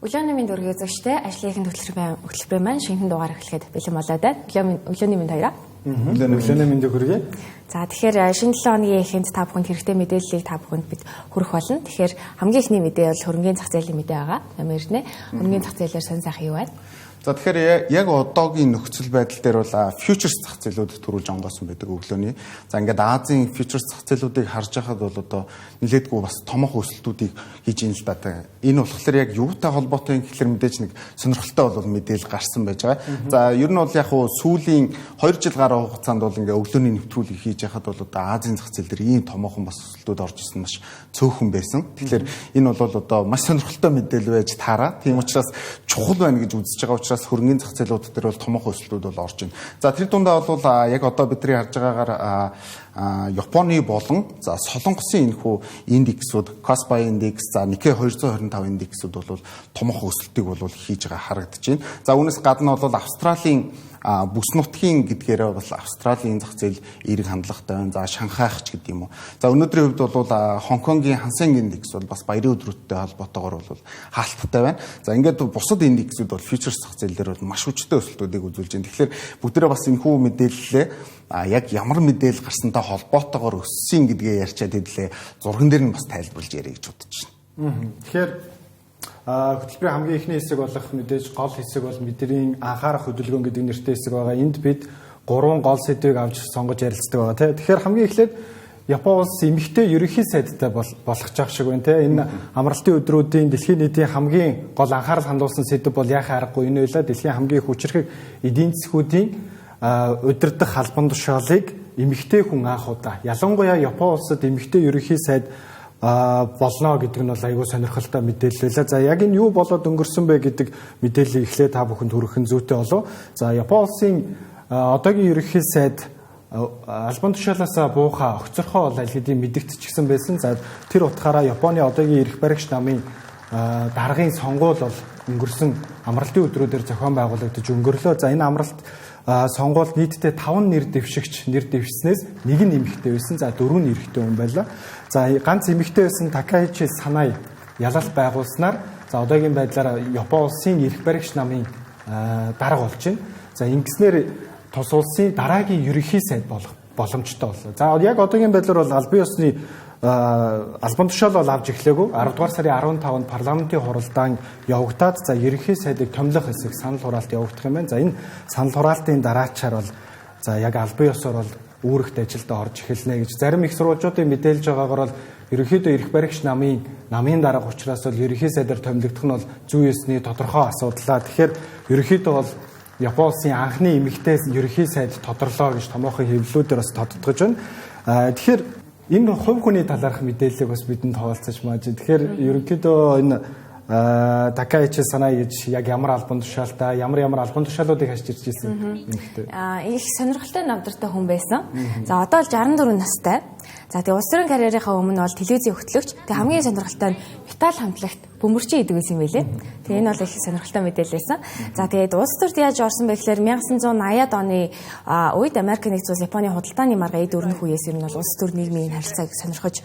Өглөөний мэнд өргөе үзэгчтэй ажлын хөтөлбөрийн маань шинэхэн дугаар эхлэхэд бэлэн болоод байна. Өглөөний мэнд хоёроо. Өглөөний мэндийг хүргэе. За, тэгэхээр шинэ 7 хоногийн эхэнд та бүхэнд хэрэгтэй мэдээллийг та бүхэнд бид хүргэх болно. Тэгэхээр хамгийн эхний мэдээ бол хөрөнгөний зах зээлийн мэдээ байгаа. Номер 1. Хөрөнгөний зах зээлээр сонь сайхан юу байна? За, тэгэхээр яг одоогийн нөхцөл байдал дээр бол futures зах зээлүүд түрүүлж онгоосон байдаг өглөөний. За, ингээд Азийн futures зах зээлүүдийг харж байхад бол одоо нэлээдгүй бас томоохон өсөлтүүдийг хийж ийн л да. Энэ болохоор яг юутай холбоотой юм гэхэлэр мэдээж нэг сонирхолтой бол мэдээлэл гарсан байж байгаа. За, ер нь бол яг хуу сүүлийн 2 жил гаруй хугацаанд бол ингээ өглөөний нэвтрүүлгийг хийж яхад бол одоо Азийн зах зээл дээр ийм томоохон бас өсөлтүүд орж ирсэн маш цөөхөн байсан. Тэгэхээр энэ бол одоо маш сонирхолтой мэдээлэл байж таараа. Тийм учраас чухал байна гэж үзэж байгаа учраас хөрөнгөний зах зээлүүд дээр бол томоохон өсөлтүүд бол орж байна. За, тэр дундаа бол яг одоо бидний харж байгаагаар Японы болон за Солонгосын энэхүү индексүүд, Kospi индекс, за Nikkei 225 индексүүд бол томоохон өсөлтийг бол хийж байгаа харагдаж байна. За, үүнээс гадна бол Австралийн бүс нутгийн гэдгээрээ бол Австралийн зах зээл эерэг хандлагатай байна. За, Шанхайх ч гэдэг юм уу. За, өнөөдрийн хувьд бол Хонконгийн Ханг Сенг индекс бол бас баярын өдрүүдтэй холбоотойгоор бол хаалттай байна. За, ингээд бусад индексүүд бол futures зах зээл дээр бол маш хүчтэй өсөлтүүдийг үзүүлж байна. Тэгэхээр бүгдээрээ бас энэхүү мэдээллээ яг ямар мэдээлэл гарсантай холбоотойгоор өссөн гэдгээ ярьчаад хэдлээ зурган дээр нь бас тайлбарлаж ярих гэж бодож байна. Тэгэхээр хөтөлбөрийн хамгийн эхний хэсэг болох мэдээж гол хэсэг бол бидний анхаарах хөдөлгөөн гэдэг нэртэй хэсэг байгаа. Энд бид гурван гол сэдвийг авч сонгож ярилцдаг байгаа, тий. Тэгэхээр хамгийн эхлээд Япон улс эмэгтэй ерөнхий сайдтай болох ч шиг байна, тий. Энэ амралтын өдрүүдийн дэлхийн нийтийн хамгийн гол анхаарал хандуулсан сэдэв бол яхаа аргагүй энэ байлаа. Дэлхийн хамгийн их хүчирхэг эдийн засгуудын удирдах албан тушаалыг эмэгтэй хүн анх удаа, ялангуяа Япон улсад эмэгтэй ерөнхий сайд болно гэдэг нь бол айгүй сонирхолтой мэдээлэл байлаа. За, яг энэ юу болоод өнгөрсөн бэ гэдэг мэдээллийг эхлээд та бүхэнд хүргэх нь зүйтэй болов. За, Япон улсын одоогийн ерөнхий сайд албан тушаалаасаа буухаа огцорхоо бол аль хэдийн мэдэгдчихсэн байсан. За, тэр утгаараа Японы одоогийн эрх баригч намын даргын сонгуул бол өнгөрсөн амралтын өдрүүдээр зохион байгуулагдаж өнгөрлөө. За, энэ амралт сонгуульд нийтдээ 5 нэр дэвшигч нэр дэвшснээс нэг нь эмэгтэй байсан. За, дөрөв нь эрэгтэй хүн байлаа. За, ганц эмэгтэй байсан Такаичи Санай ялалт байгуулснаар за одоогийн байдлаар Япон улсын эрх баригч намын дарга болж байна. За, ингэснээр тус улсын дараагийн ерөнхий сайд болох боломжтой боллоо. За, яг одоогийн байдлаар бол албан ёсны албан тушаал бол авч эхлээгүй. 10 дугаар сарын 15-нд парламентын хуралдаан явагдаад, за ерөнхий сайдыг томилох хэсэг санал хураалт явагдах юм байна. За, энэ санал хураалтын дараачаар бол за яг албан ёсоор бол үүрэгт ажилдаа орж эхэлнэ гэж зарим их сурвалжуудын мэдээлж байгаагаар бол ерөнхийдөө эрх баригч намын дарга учраас бол ерөнхий сайдаар томилогдох нь бол зүй ёсны тодорхой асуудлаа. Тэгэхээр ерөнхийдөө бол Япон улсын анхны эмэгтэй ерөнхий сайд тодорлоо гэж томоохон хэвлэлүүдээр бас тодтогч байна. Тэгэхээр энэ хувь хүний талаарх мэдээллийг бас бидэнд хуваалцаж мааж. Тэгэхээр ерөнхийдөө энэ Такаичи Санай гэж яг ямар албан тушаалтай, ямар ямар албан тушаалуудыг хашиж ирж ирсэн эмэгтэй. Их сонирхолтой навдартай хүн байсан. За, одоо л 64 настай. За, тэгээ улс төрийн карьерийнхаа өмнө бол телевизийн хөтлөгч. Тэгээ хамгийн сонирхолтой нь металл хамтлагт бөмбөрчин идэг байсан юм байлээ. Тэгээ энэ бол их сонирхолтой мэдээлэл байсан. За, тэгээд улс төрд яаж орсон бэ гэхээр 1980-ад оны үед Америк нэгдсэн улс Японы худалдааны марга эд өрнөх үеэс ер нь бол улс төр нийгмийн харилцааг сонирхож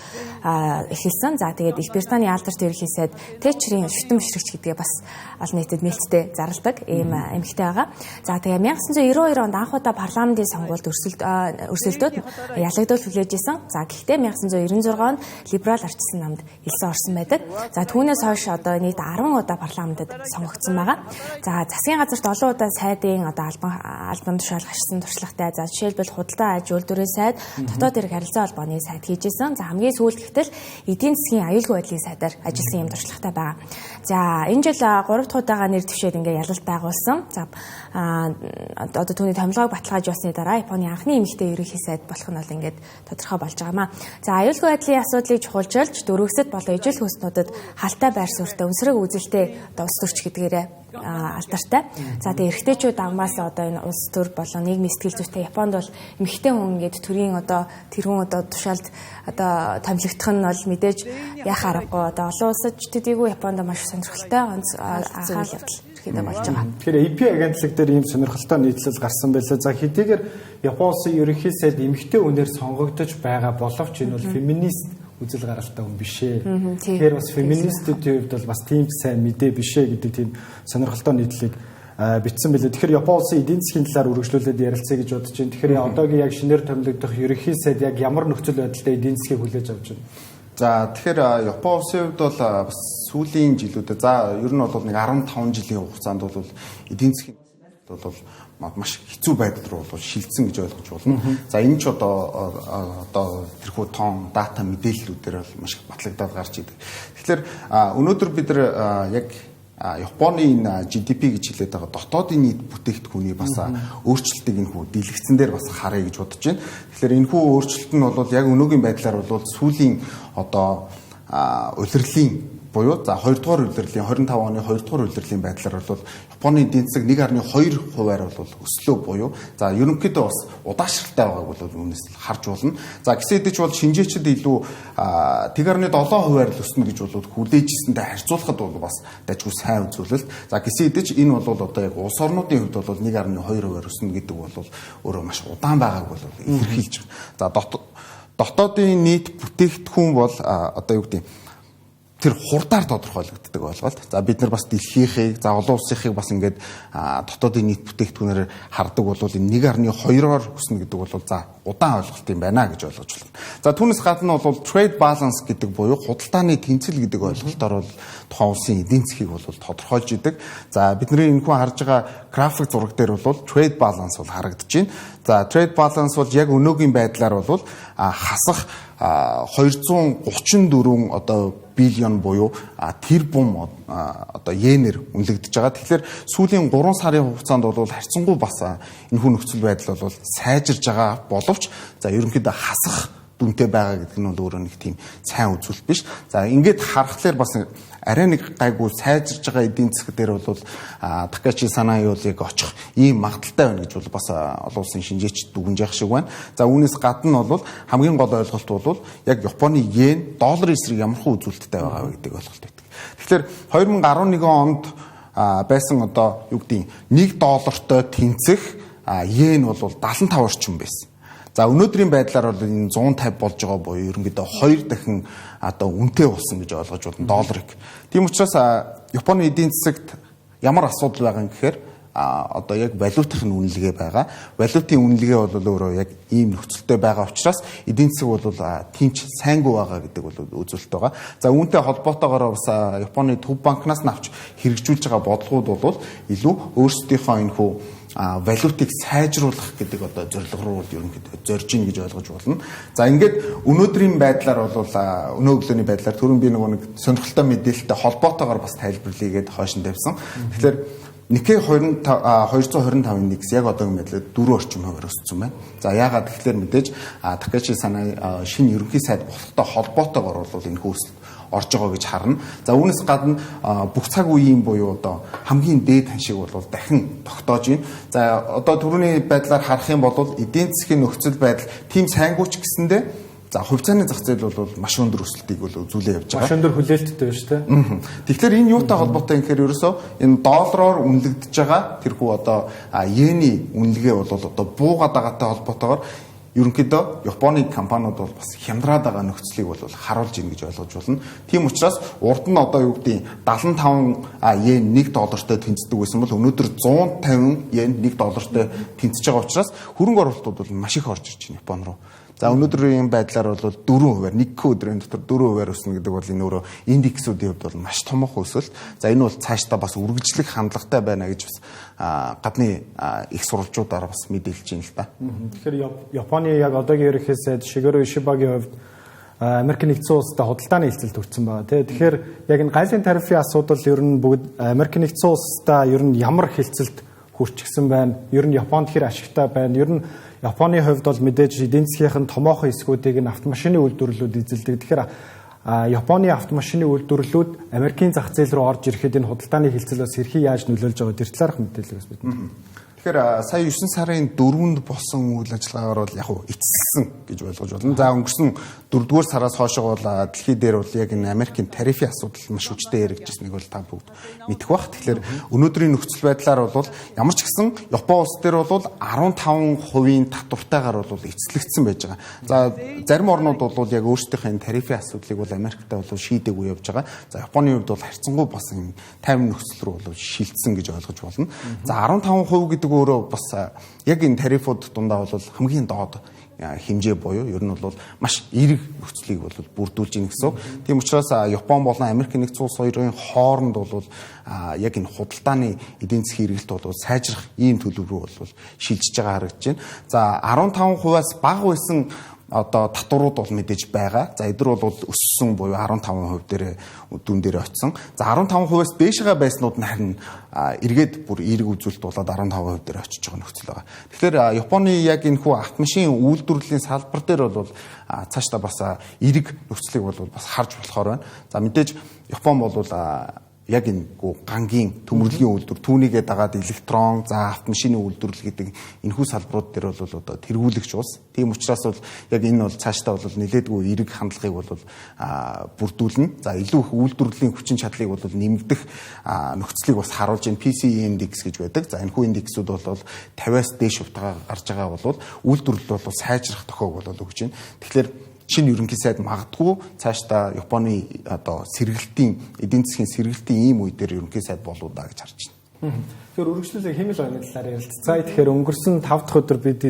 эхэлсэн. За, тэгээд Их Британий алдарт ерөнхий сайд Тэтчерийн шүтэн бишрэгч гэдгээ бас олон нийтэд нээлттэй зарладаг ийм эмэгтэй байгаа. За, тэгээ 1992 онд анх удаа парламентын сонгуульд өрсөлдөөд ялагдвал хүлээж исэн. За, гэхдээ 1996 онд либерал арчилсан намд элсэн орсон байдаг. За, түүнээс хойш одоо нийт 10 удаа парламентэд сонгогдсон байгаа. За, засгийн газарт олон удаа сайдын одоо албан тушаал хашсан туршлагатай. За, жишээлбэл худалдаа аж үйлдвэрийн сайд, дотоод эрх харилцаа холбооны сайд хийж исэн. За, хамгийн сүүлд гэтэл эдийн засгийн аюулгүй байдлын сайдаар ажилласан юм туршлагатай байгаа. За, энэ жил 3 дахь удаага нэр дэвшээд ингээ ялалт байгуулсан. За, одоо түүний томилгоог баталгааж явсны дараа Японы анхны эмэгтэй ерөнхий сайд болох нь бол ингээд тодорхой болж байгаамаа. За, аюулгүй байдлын асуудлыг чухалчилж дөрвөсөд болон ижил хөөснүүдэд халтай байр суурьтай өнсрэг үзэлтэй одоо улс төрч гэдгээрээ алдартай. За, тэгээ эрэгтэйчүүд аммаас одоо энэ улс төр болон нийгмийн сэтгэл зүйтэй Японд бол эмэгтэй хүн ингээд төрийн одоо тэрхүүн одоо тушаалд одоо томилогдох нь бол мэдээж яах аргагүй одоо олон улсад ч төдийгүй Японд маш сонирхолтой анхаарал явдал ерөнхийдөө болж байгаа. Тэгэхээр AP агентлаг дээр ийм сонирхолтой нийтлэл гарсан байлаа. За, хэдийгээр Япон улсын ерөнхий сайд эмэгтэй хүнээр сонгогдож байгаа боловч энэ бол феминист үзэл гаралтай хүн биш ээ. Тэгэхээр бас феминистүүдийн хувьд бол бас тийм сайн мэдээ биш ээ гэдэг тийм сонирхолтой нийтлэлийг бичсэн билээ. Тэгэхээр Япон улсын эдийн засгийн талаар үргэлжлүүлээд ярилцъя гэж бодож байна. Тэгэхээр одоогийн яг шинээр томилогдох ерөнхий сайд яг ямар нөхцөл байдалтай эдийн засгийг хүлээж авч байна? За, тэгэхээр Япон улсын хувьд бол бас сүүлийн жилүүдэд, за, ер нь бол нэг 15 жилийн хугацаанд бол эдийн засгийн бол маш хэцүү байдал руу бол шилжсэн гэж ойлгож байна. За, энэ ч одоо тэрхүү тоон дата мэдээллүүдээр бол маш их батлагдаад гарч идэг. Тэгэхээр өнөөдөр бид нар яг Японы энэ GDP гэж хэлээд байгаа дотоодын нийт бүтээгдэхүүний бас өөрчлөлтийг энэ хүү дэлгэцэн дээр бас харъя гэж бодож байна. Тэгэхээр энэ хүү өөрчлөлт нь бол яг өнөөгийн байдлаар бол сүүлийн одоо улирлын буюу за 2 дугаар улирлын, 25 оны 2 дугаар улирлын байдлаар бол Японы эдийн засаг 1.2 хувиар бол өслөө буюу за ерөнхийдөө бас удаашралтай байгааг бол үүнээс харж болно. За, гэсэн хэдий ч бол шинжээчид илүү 1.7 хувиар л өснө гэж бол хүлээж ирсэнтэй харьцуулахад бол бас дажгүй сайн үзүүлэлт. За, гэсэн хэдий ч энэ бол одоо яг улс орнуудын хувьд бол 1.2 хувиар өснө гэдэг бол өөрөө маш удаан байгааг бол илэрхийлж байгаа. За, дотоодын нийт бүтээгдэхүүн бол одоо юу гэдэг, тэр хурдаар тодорхойлогддог ойлголт. За, бид нар бас дэлхийнхийг, за олон улсынхыг бас ингээд дотоодын нийт бүтээгдэхүүнээр хардаг бол энэ 1.2-оор өснө гэдэг бол за удаан ойлголт юм байна гэж ойлгож байна. За, түүнээс гадна бол trade balance гэдэг буюу худалдааны тэнцэл гэдэг ойлголтоор бол тухайн улсын эдийн засгийг бол тодорхойлж идэг. За, бидний энэхүү харж байгаа график зураг дээр бол trade balance бол харагдаж байна. За, trade balance бол яг өнөөгийн байдлаар бол хасах 234 одоо billion буюу тэрбум одоо йенээр үнэлэгдэж байгаа. Тэгэхээр сүүлийн 3 сарын хугацаанд бол харьцангуй бас энэ хүү нөхцөл байдал бол сайжирж байгаа боловч за ерөнхийдөө хасах дүнтэй байгаа гэдэг нь бол өөрөө нэг тийм сайн үзүүлэлт биш. За, ингээд харахлаар бас арай нэг гайгүй сайжирж байгаа эдийн засаг дээр бол Такачи Санай бол яг очих ийм магадлалтай байна гэж бол бас олон улсын шинжээч дүгнж явах шиг байна. За, үүнээс гадна бол хамгийн гол ойлголт бол яг Японы йен долларын эсрэг ямархуу үзүүлэлттэй байгаа вэ гэдэг ойлголт байдаг. Тэгэхээр 2011 онд байсан одоо юу гэдгийг 1 доллартай тэнцэх йен бол 75 орчим байсан. За, өнөөдрийн байдлаар бол энэ 150 болж байгаа буюу ерөнхийдөө хоёр дахин одоо үнэтэй болсон гэж ойлгож байна долларыг. Тийм учраас Японы эдийн засагт ямар асуудал байгаа юм гэхээр одоо яг валютын үнэлгээ байгаа. Валютын үнэлгээ бол өөрөө яг ийм нөхцөлтэй байгаа учраас эдийн засаг бол тийм ч сайнгүй байгаа гэдэг бол үзүүлэлт байгаа. За, үүнтэй холбоотойгоор бас Японы төв банкнаас нь авч хэрэгжүүлж байгаа бодлогууд бол илүү өөрсдийнхөө энэ хүү валютыг сайжруулах гэдэг одоо зорилго руу ерөнхийдөө зорж ийн гэж ойлгож байна. За, ингээд өнөөдрийн байдлаар бол өнөө өглөөний байдлаар түрүүн би нөгөө нэг сонирхолтой мэдээлэлтэй холбоотойгоор бас тайлбарлая гээд хойш нь тавьсан. Тэгэхээр Никкей 225 индекс яг одоогийн байдлаар 4 орчим хувиар өссөн байна. За, яагаад тэгэхээр мэдээж Такачи Санай шинэ ерөнхий сайд болохтой холбоотойгоор бол энэ өсөлт орж байгаа гэж харна. За, үүнээс гадна бүх цаг үеийн буюу одоо хамгийн дээд ханшиг бол дахин тогтоож байна. За, одоо түрүүний байдлаар харах юм бол эдийн засгийн нөхцөл байдал тийм сайнгүй ч гэсэндээ за хувьцааны зах зээл бол маш өндөр өсөлтийг бол үзүүлээ явж байгаа. Маш өндөр хүлээлттэй байна шүү дээ. Тэгэхээр энэ юутай холбоотой юм гэхээр ерөөсөө энэ доллараар үнэлэгдэж байгаа тэрхүү одоо йений үнэлгээ бол одоо буугаад байгаатай холбоотойгоор ерөнхийдөө Японы компаниуд бол бас хямдраад байгаа нөхцөлийг бол харуулж ийн гэж ойлгож байна. Тийм учраас урд нь одоо юу гэдгийг 75 йен 1 доллартай тэнцдэг байсан бол өнөөдөр 150 йен 1 доллартай тэнцэж байгаа учраас хөрөнгө оруулалтууд бол маш их орж ирж байна Япон руу. За, өнөөдрийн байдлаар бол 4%, нэг өдрийн дотор 4% өснө гэдэг бол энэ өөрөө индексүүдийн хувьд бол маш томоохон өсөлт. За, энэ бол цаашдаа бас үргэлжлэх хандлагатай байна гэж бас гадны их сурвалжуудаар бас мэдээлж байна л да. Тэгэхээр Японы яг одоогийн ерөнхий сайд Шигеру Ишибагийн хувьд Америк нэгдсэн улстай худалдааны хэлцэлд хүрсэн байгаа тий. Тэгэхээр яг энэ гайлын тарифын асуудал ер нь бүгд Америк нэгдсэн улстай ер нь ямар хэлцэлд хүрчихсэн байна? Ер нь Японд хэр ашигтай байна? Ер нь Японы хувьд бол мэдээж эдийн засгийнх нь томоохон хэсгүүдийг нь автомашины үйлдвэрлэлүүд эзэлдэг. Тэгэхээр Японы автомашины үйлдвэрлэлүүд Америкийн зах зээл рүү орж ирэхэд энэ худалдааны хэлцэл бас хэрхэн яаж нөлөөлж байгаа тэр талаарх мэдээлэл бас бидэнд. Тэгэхээр сая 9 сарын 4-нд болсон үйл ажиллагаагаар бол яг эцэслсэн гэж ойлгож байна. За өнгөрсөн 4-р сараас хойшоо бол дэлхий дээр бол яг энэ Америкийн тарифын асуудал маш хүчтэй яригдчихсэнийг бол та бүгд мэдэх бах. Тэгэхээр өнөөдрийн нөхцөл байдлаар бол ямар ч гэсэн Япон улс дээр бол 15% татвартайгаар бол эцэслэгдсэн байж байгаа. За зарим орнууд бол яг өөрсдийнхээ энэ тарифын асуудлыг бол Америктай бол шийдээгүй явж байгаа. За Японы хувьд бол харьцангуй бас энэ 50 нөхцөл рүү бол шилжсэн гэж ойлгож болно. За 15% гэдэг өөрөө бас яг энэ тарифууд дундаа бол хамгийн доод хэмжээ буюу ер нь бол маш эерэг нөхцөлийг бол бүрдүүлж ийн гэсэн. Тийм учраас Япон болон Америк нэгдсэн улс хоёрын хооронд бол яг энэ худалдааны эдийн засгийн эргэлт бол сайжрах ийм төлөв рүү бол шилжиж байгаа харагдаж байна. За 15%-аас бага байсан одоо татварууд бол мэдээж байгаа. За эдгээр бол өссөн буюу 15% дээр дүн дээр очисон. За 15%-аас дээшгээ байснууд нь харин эргээд бүр эерэг үзүүлэлт болоод 15% дээр очиж байгаа нөхцөл байгаа. Тэгэхээр Японы яг энэ хүү автомашин үйлдвэрлэлийн салбар дээр бол цаашдаа бас эерэг нөхцөлийг бол бас харж болохоор байна. За мэдээж Япон бол яг энэ гангийн төмөрлөгийн үйлдвэр түүнийгээ дагаад электрон за автомашины үйлдвэрлэл гэдэг энэхүү салбарууд дээр бол одоо тэргүүлэгч улс. Тийм учраас бол яг энэ бол цаашдаа бол нэлээдгүй эерэг хандлагыг бол бүрдүүлнэ. За илүү их үйлдвэрлэлийн хүчин чадлыг бол нэмэгдэх нөхцөлийг бас харуулж энэ PCE индекс гэж байдаг. За энэхүү индексүүд бол 50-аас дээш хувьтайгаа гарч байгаа бол үйлдвэрлэл бол сайжрах тохиог бол өгч байна. Тэгэхээр шинэ ерөнхий сайд магадгүй цаашдаа Японы одоо сэргэлтийн эдийн засгийн сэргэлтийн ийм үе дээр ерөнхий сайд болов да гэж харж байна. Тэгэхээр үргэлжлүүлээ хиймэл оюуны талаар ярилцгаая. Тэгэхээр өнгөрсөн 5 дахь өдөр бид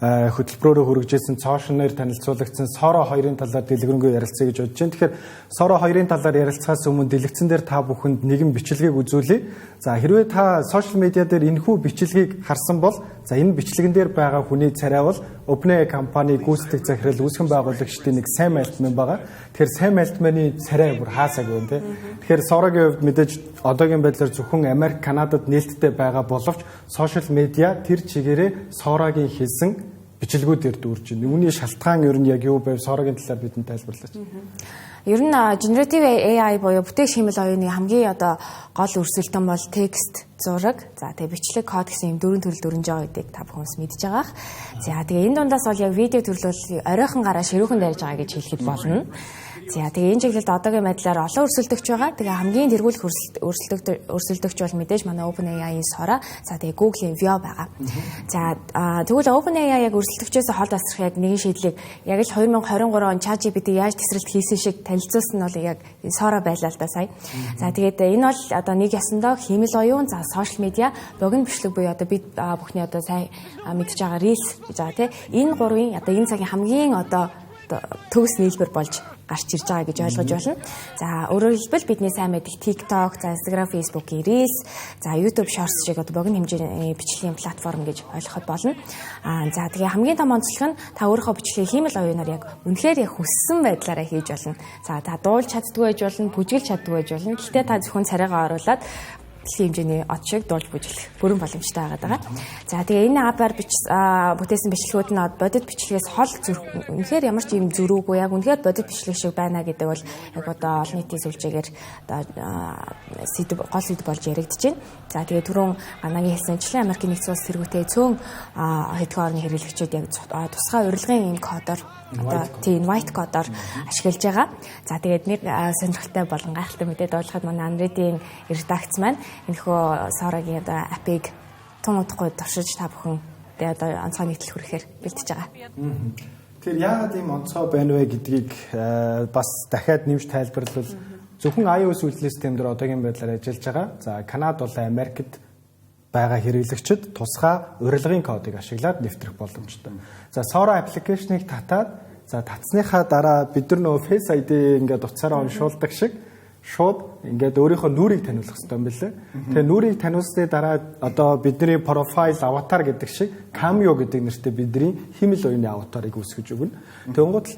хөтөлбөрөөрөө хүргэжсэн цоошноор танилцуулагдсан Sora 2-ын талаар дэлгэрэнгүй ярилцъя гэж бодож байна. Тэгэхээр Sora 2-ын талаар ярилцахаас өмнө дэлгэцэн дээр та бүхэнд нэгэн бичлэгийг үзүүлье. За хэрвээ та сошиал медиа дээр энэхүү бичлэгийг харсан бол за энэ бичлэгэн дээр байгаа хүний царай бол OpenAI компани гүйцэтгэх захирал үүсгэн байгуулагчдын нэг Сэм Альтман байгаа. Тэгэхээр Сэм Альтманы царай бүр хаасаагүй байна те. Тэгэхээр Sora-гийн хувьд мэдээж одоогийн байдлаар зөвхөн Америк, Канадад нээлттэй байгаа боловч сошиал медиа тэр чигээрээ Sora-гийн хийсэн бичлэгүүдээр дүүрж байна. Үүний шалтгаан ер нь яг юу байв? Sora-гийн талаар бидэнд тайлбарлаач. Ер нь generative AI буюу бүтээх хиймэл оюуны хамгийн одоо гол өрсөлдөөн бол текст, зураг, за тэгээ бичлэг, код гэсэн юм дөрвөн төрөл дөрвөн жоо гэдгийг та бүхэн мэдж байгаах. За тэгээ энэ дундаас бол яг видео төрөл бол оройхон гараа ширүүхэн дайрж байгаа гэж хэлэхэд болно. За тэгээ энэ чиглэлд одоогийн байдлаар олон өрсөлдөгч байгаа. Тэгээ хамгийн тэргүүлэх өрсөлдөгч бол мэдээж манай OpenAI-ийн Sora, за тэгээ Google-ийн Veo байгаа. За тэгвэл OpenAI яг өрсөлдөгчөөс хол тасрах яг нэгэн шийдлийг яг л 2023 он ChatGPT яаж тесрэлт хийсэн шиг танилцуулсан нь бол яг Sora байлаа л да сая. За тэгээд энэ бол одоо нэг ясандаа хиймэл оюун, за сошиал медиа, богино бичлэг буюу одоо бид бүхний одоо сайн мэдж байгаа Reels гэж байгаа тий. Энэ гурвын одоо энэ цагийн хамгийн одоо төгс нийлбэр болж гарч ирж байгаа гэж ойлгож байна. За өөрөөр хэлбэл бидний сайн мэдих TikTok, за Instagram, Facebook-ийн Reels, за YouTube Shorts шиг одоо богино хэмжээний бичлэгийн платформ гэж ойлгоход болно. За тэгээ хамгийн том онцлог нь та өөрийнхөө бичлэгийг хиймэл оюунаар яг үнэхээр яг хүссэн байдлаараа хийж болно. За та дуулж чаддгүй байж болно, бүжиглж чаддгүй байж болно. Гэхдээ та зөвхөн царайгаа оруулаад дэлхийн хэмжээний од шиг дуулж бүжиглэх бүрэн боломжтой байгаа. За тэгээ энэ апаар бүтээсэн бичлэгүүд нь бодит бичлэгээс хол үнэхээр ямар ч юм зөрүүгүй яг үнэхээр бодит бичлэг шиг байна гэдэг бол яг одоо олон нийтийн сүлжээгээр одоо сэдв гол сэдв болж яригдж байна. За тэгээ түрүүн Анагийн хэлсэнчлэн Америкийн нэгдсэн улс тэргүүтээ цөөн хэдхэн орны хэрэглэгчид яг тусгай урилгын ийм кодоор одоо тийм white кодоор ашиглаж байгаа. За тэгээд нэг сонирхолтой болон гайхалтай мэдээ дуулахад манай Unread-ийн редакц маань энэхүү Sora-гийн одоо app-ыг тун удахгүй туршиж та бүхэн тэгээ одоо онцгой нийтлэл хүрэхээр бэлтэж байгаа. Тэгэхээр яагаад ийм онцгой байна вэ гэдгийг бас дахиад нэмж тайлбарлавал зөвхөн iOS үйлдлийн систем дээр одоогийн байдлаар ажиллаж байгаа. За Канад болон Америкт байгаа хэрэглэгчид тусгай урилгын кодыг ашиглаад нэвтрэх боломжтой. За Sora application-ыг татаад за татсныхаа дараа бид нар нөгөө Face ID ингээд утсаараа уншуулдаг шиг шууд ингээд өөрийнхөө нүүрийг таниулах хэрэгтэй юм билээ. Тэгээ нүүрийг таниулсны дараа одоо бидний профайл аватар гэдэг шиг Cameo гэдэг нэртэй бидний хиймэл оюуны аватарыг үүсгэж өгнө. Тэгэнгүүт л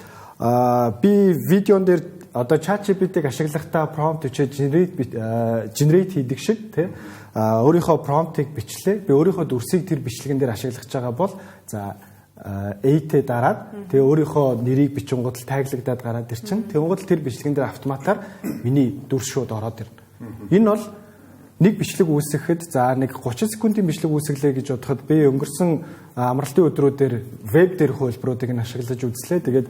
би видеон дээр одоо ChatGPT-г ашиглахдаа prompt бичээд generate хийдэг шиг тий өөрийнхөө prompt-ыг бичлээ. Би өөрийнхөө дүрсийг тэр бичлэгэн дээр ашиглах гэж байгаа бол за A-тэй дараад тэгээ өөрийнхөө нэрийг бичингууд л таглагдаад гараад ирчин. Тэгэнгүүт л тэр бичлэгэн дээр автоматар миний дүрс шууд ороод ирнэ. Энэ бол Нэг бичлэг үүсгэхэд за нэг 30 секундын бичлэг үүсгэлээ гэж бодоход би өнгөрсөн амралтын өдрүүдээр веб дээрх хувилбаруудыг нь ашиглаж үзлээ. Тэгээд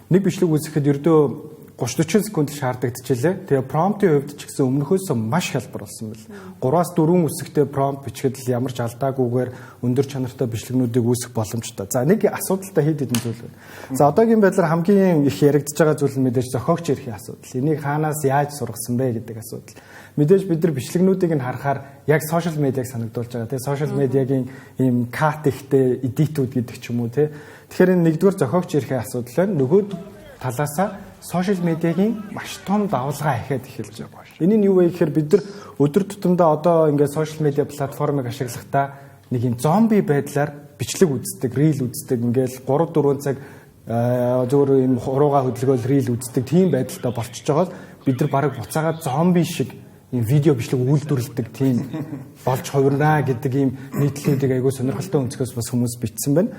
нэг бичлэг үүсгэхэд ердөө 30-40 секунд шаардагдчихлээ. Тэгээ prompt ын хувьд ч гэсэн өмнөхөөс маш хялбар болсон байл. 3-4 үсэгтэй prompt бичихэд л ямар ч алдаагүйгээр өндөр чанартай бичлэгнүүдийг үүсгэх боломжтой. За, нэг асуудалтай хэд хэдэн зүйл байна. За, одоогийн байдлаар хамгийн их яригдж байгаа зүйл нь мэдээж зохиогч эрхийн асуудал. Энийг хаанаас яаж сургасан бэ гэдэг асуудал. Мэдээж бид нар бичлэгнүүдийг нь харахаар яг social media г санагдуулж байгаа. Тэгээ social media гийн ийм cut ихтэй edit үүд гэдэг ч юм уу, тий. Тэгэхээр энэ нэгдүгээр зохиогч эрхийн асуудал байна. Нөгөө талаасаа social media гийн маш том давалгаа ахиад эхэлж байгаа. Энэ нь юу вэ гэхээр бид нар өдөр тутамдаа одоо ингээд social media платформыг ашиглахдаа нэг юм зомби байдлаар бичлэг үздэг, reel үздэг, ингээл 3 4 цаг зөвөр юм хурууга хөдөлгөөл reel үздэг тийм байдалтай болчихж байгаа л бид нар бараг буцаагаад зомби шиг ийм видео бичлэг үйлдвэрлэдэг тийм болж хувирнаа гэдэг ийм нийтлэлүүдийг айгүй сонирхолтой өнцгөөс бас хүмүүс бичсэн байна.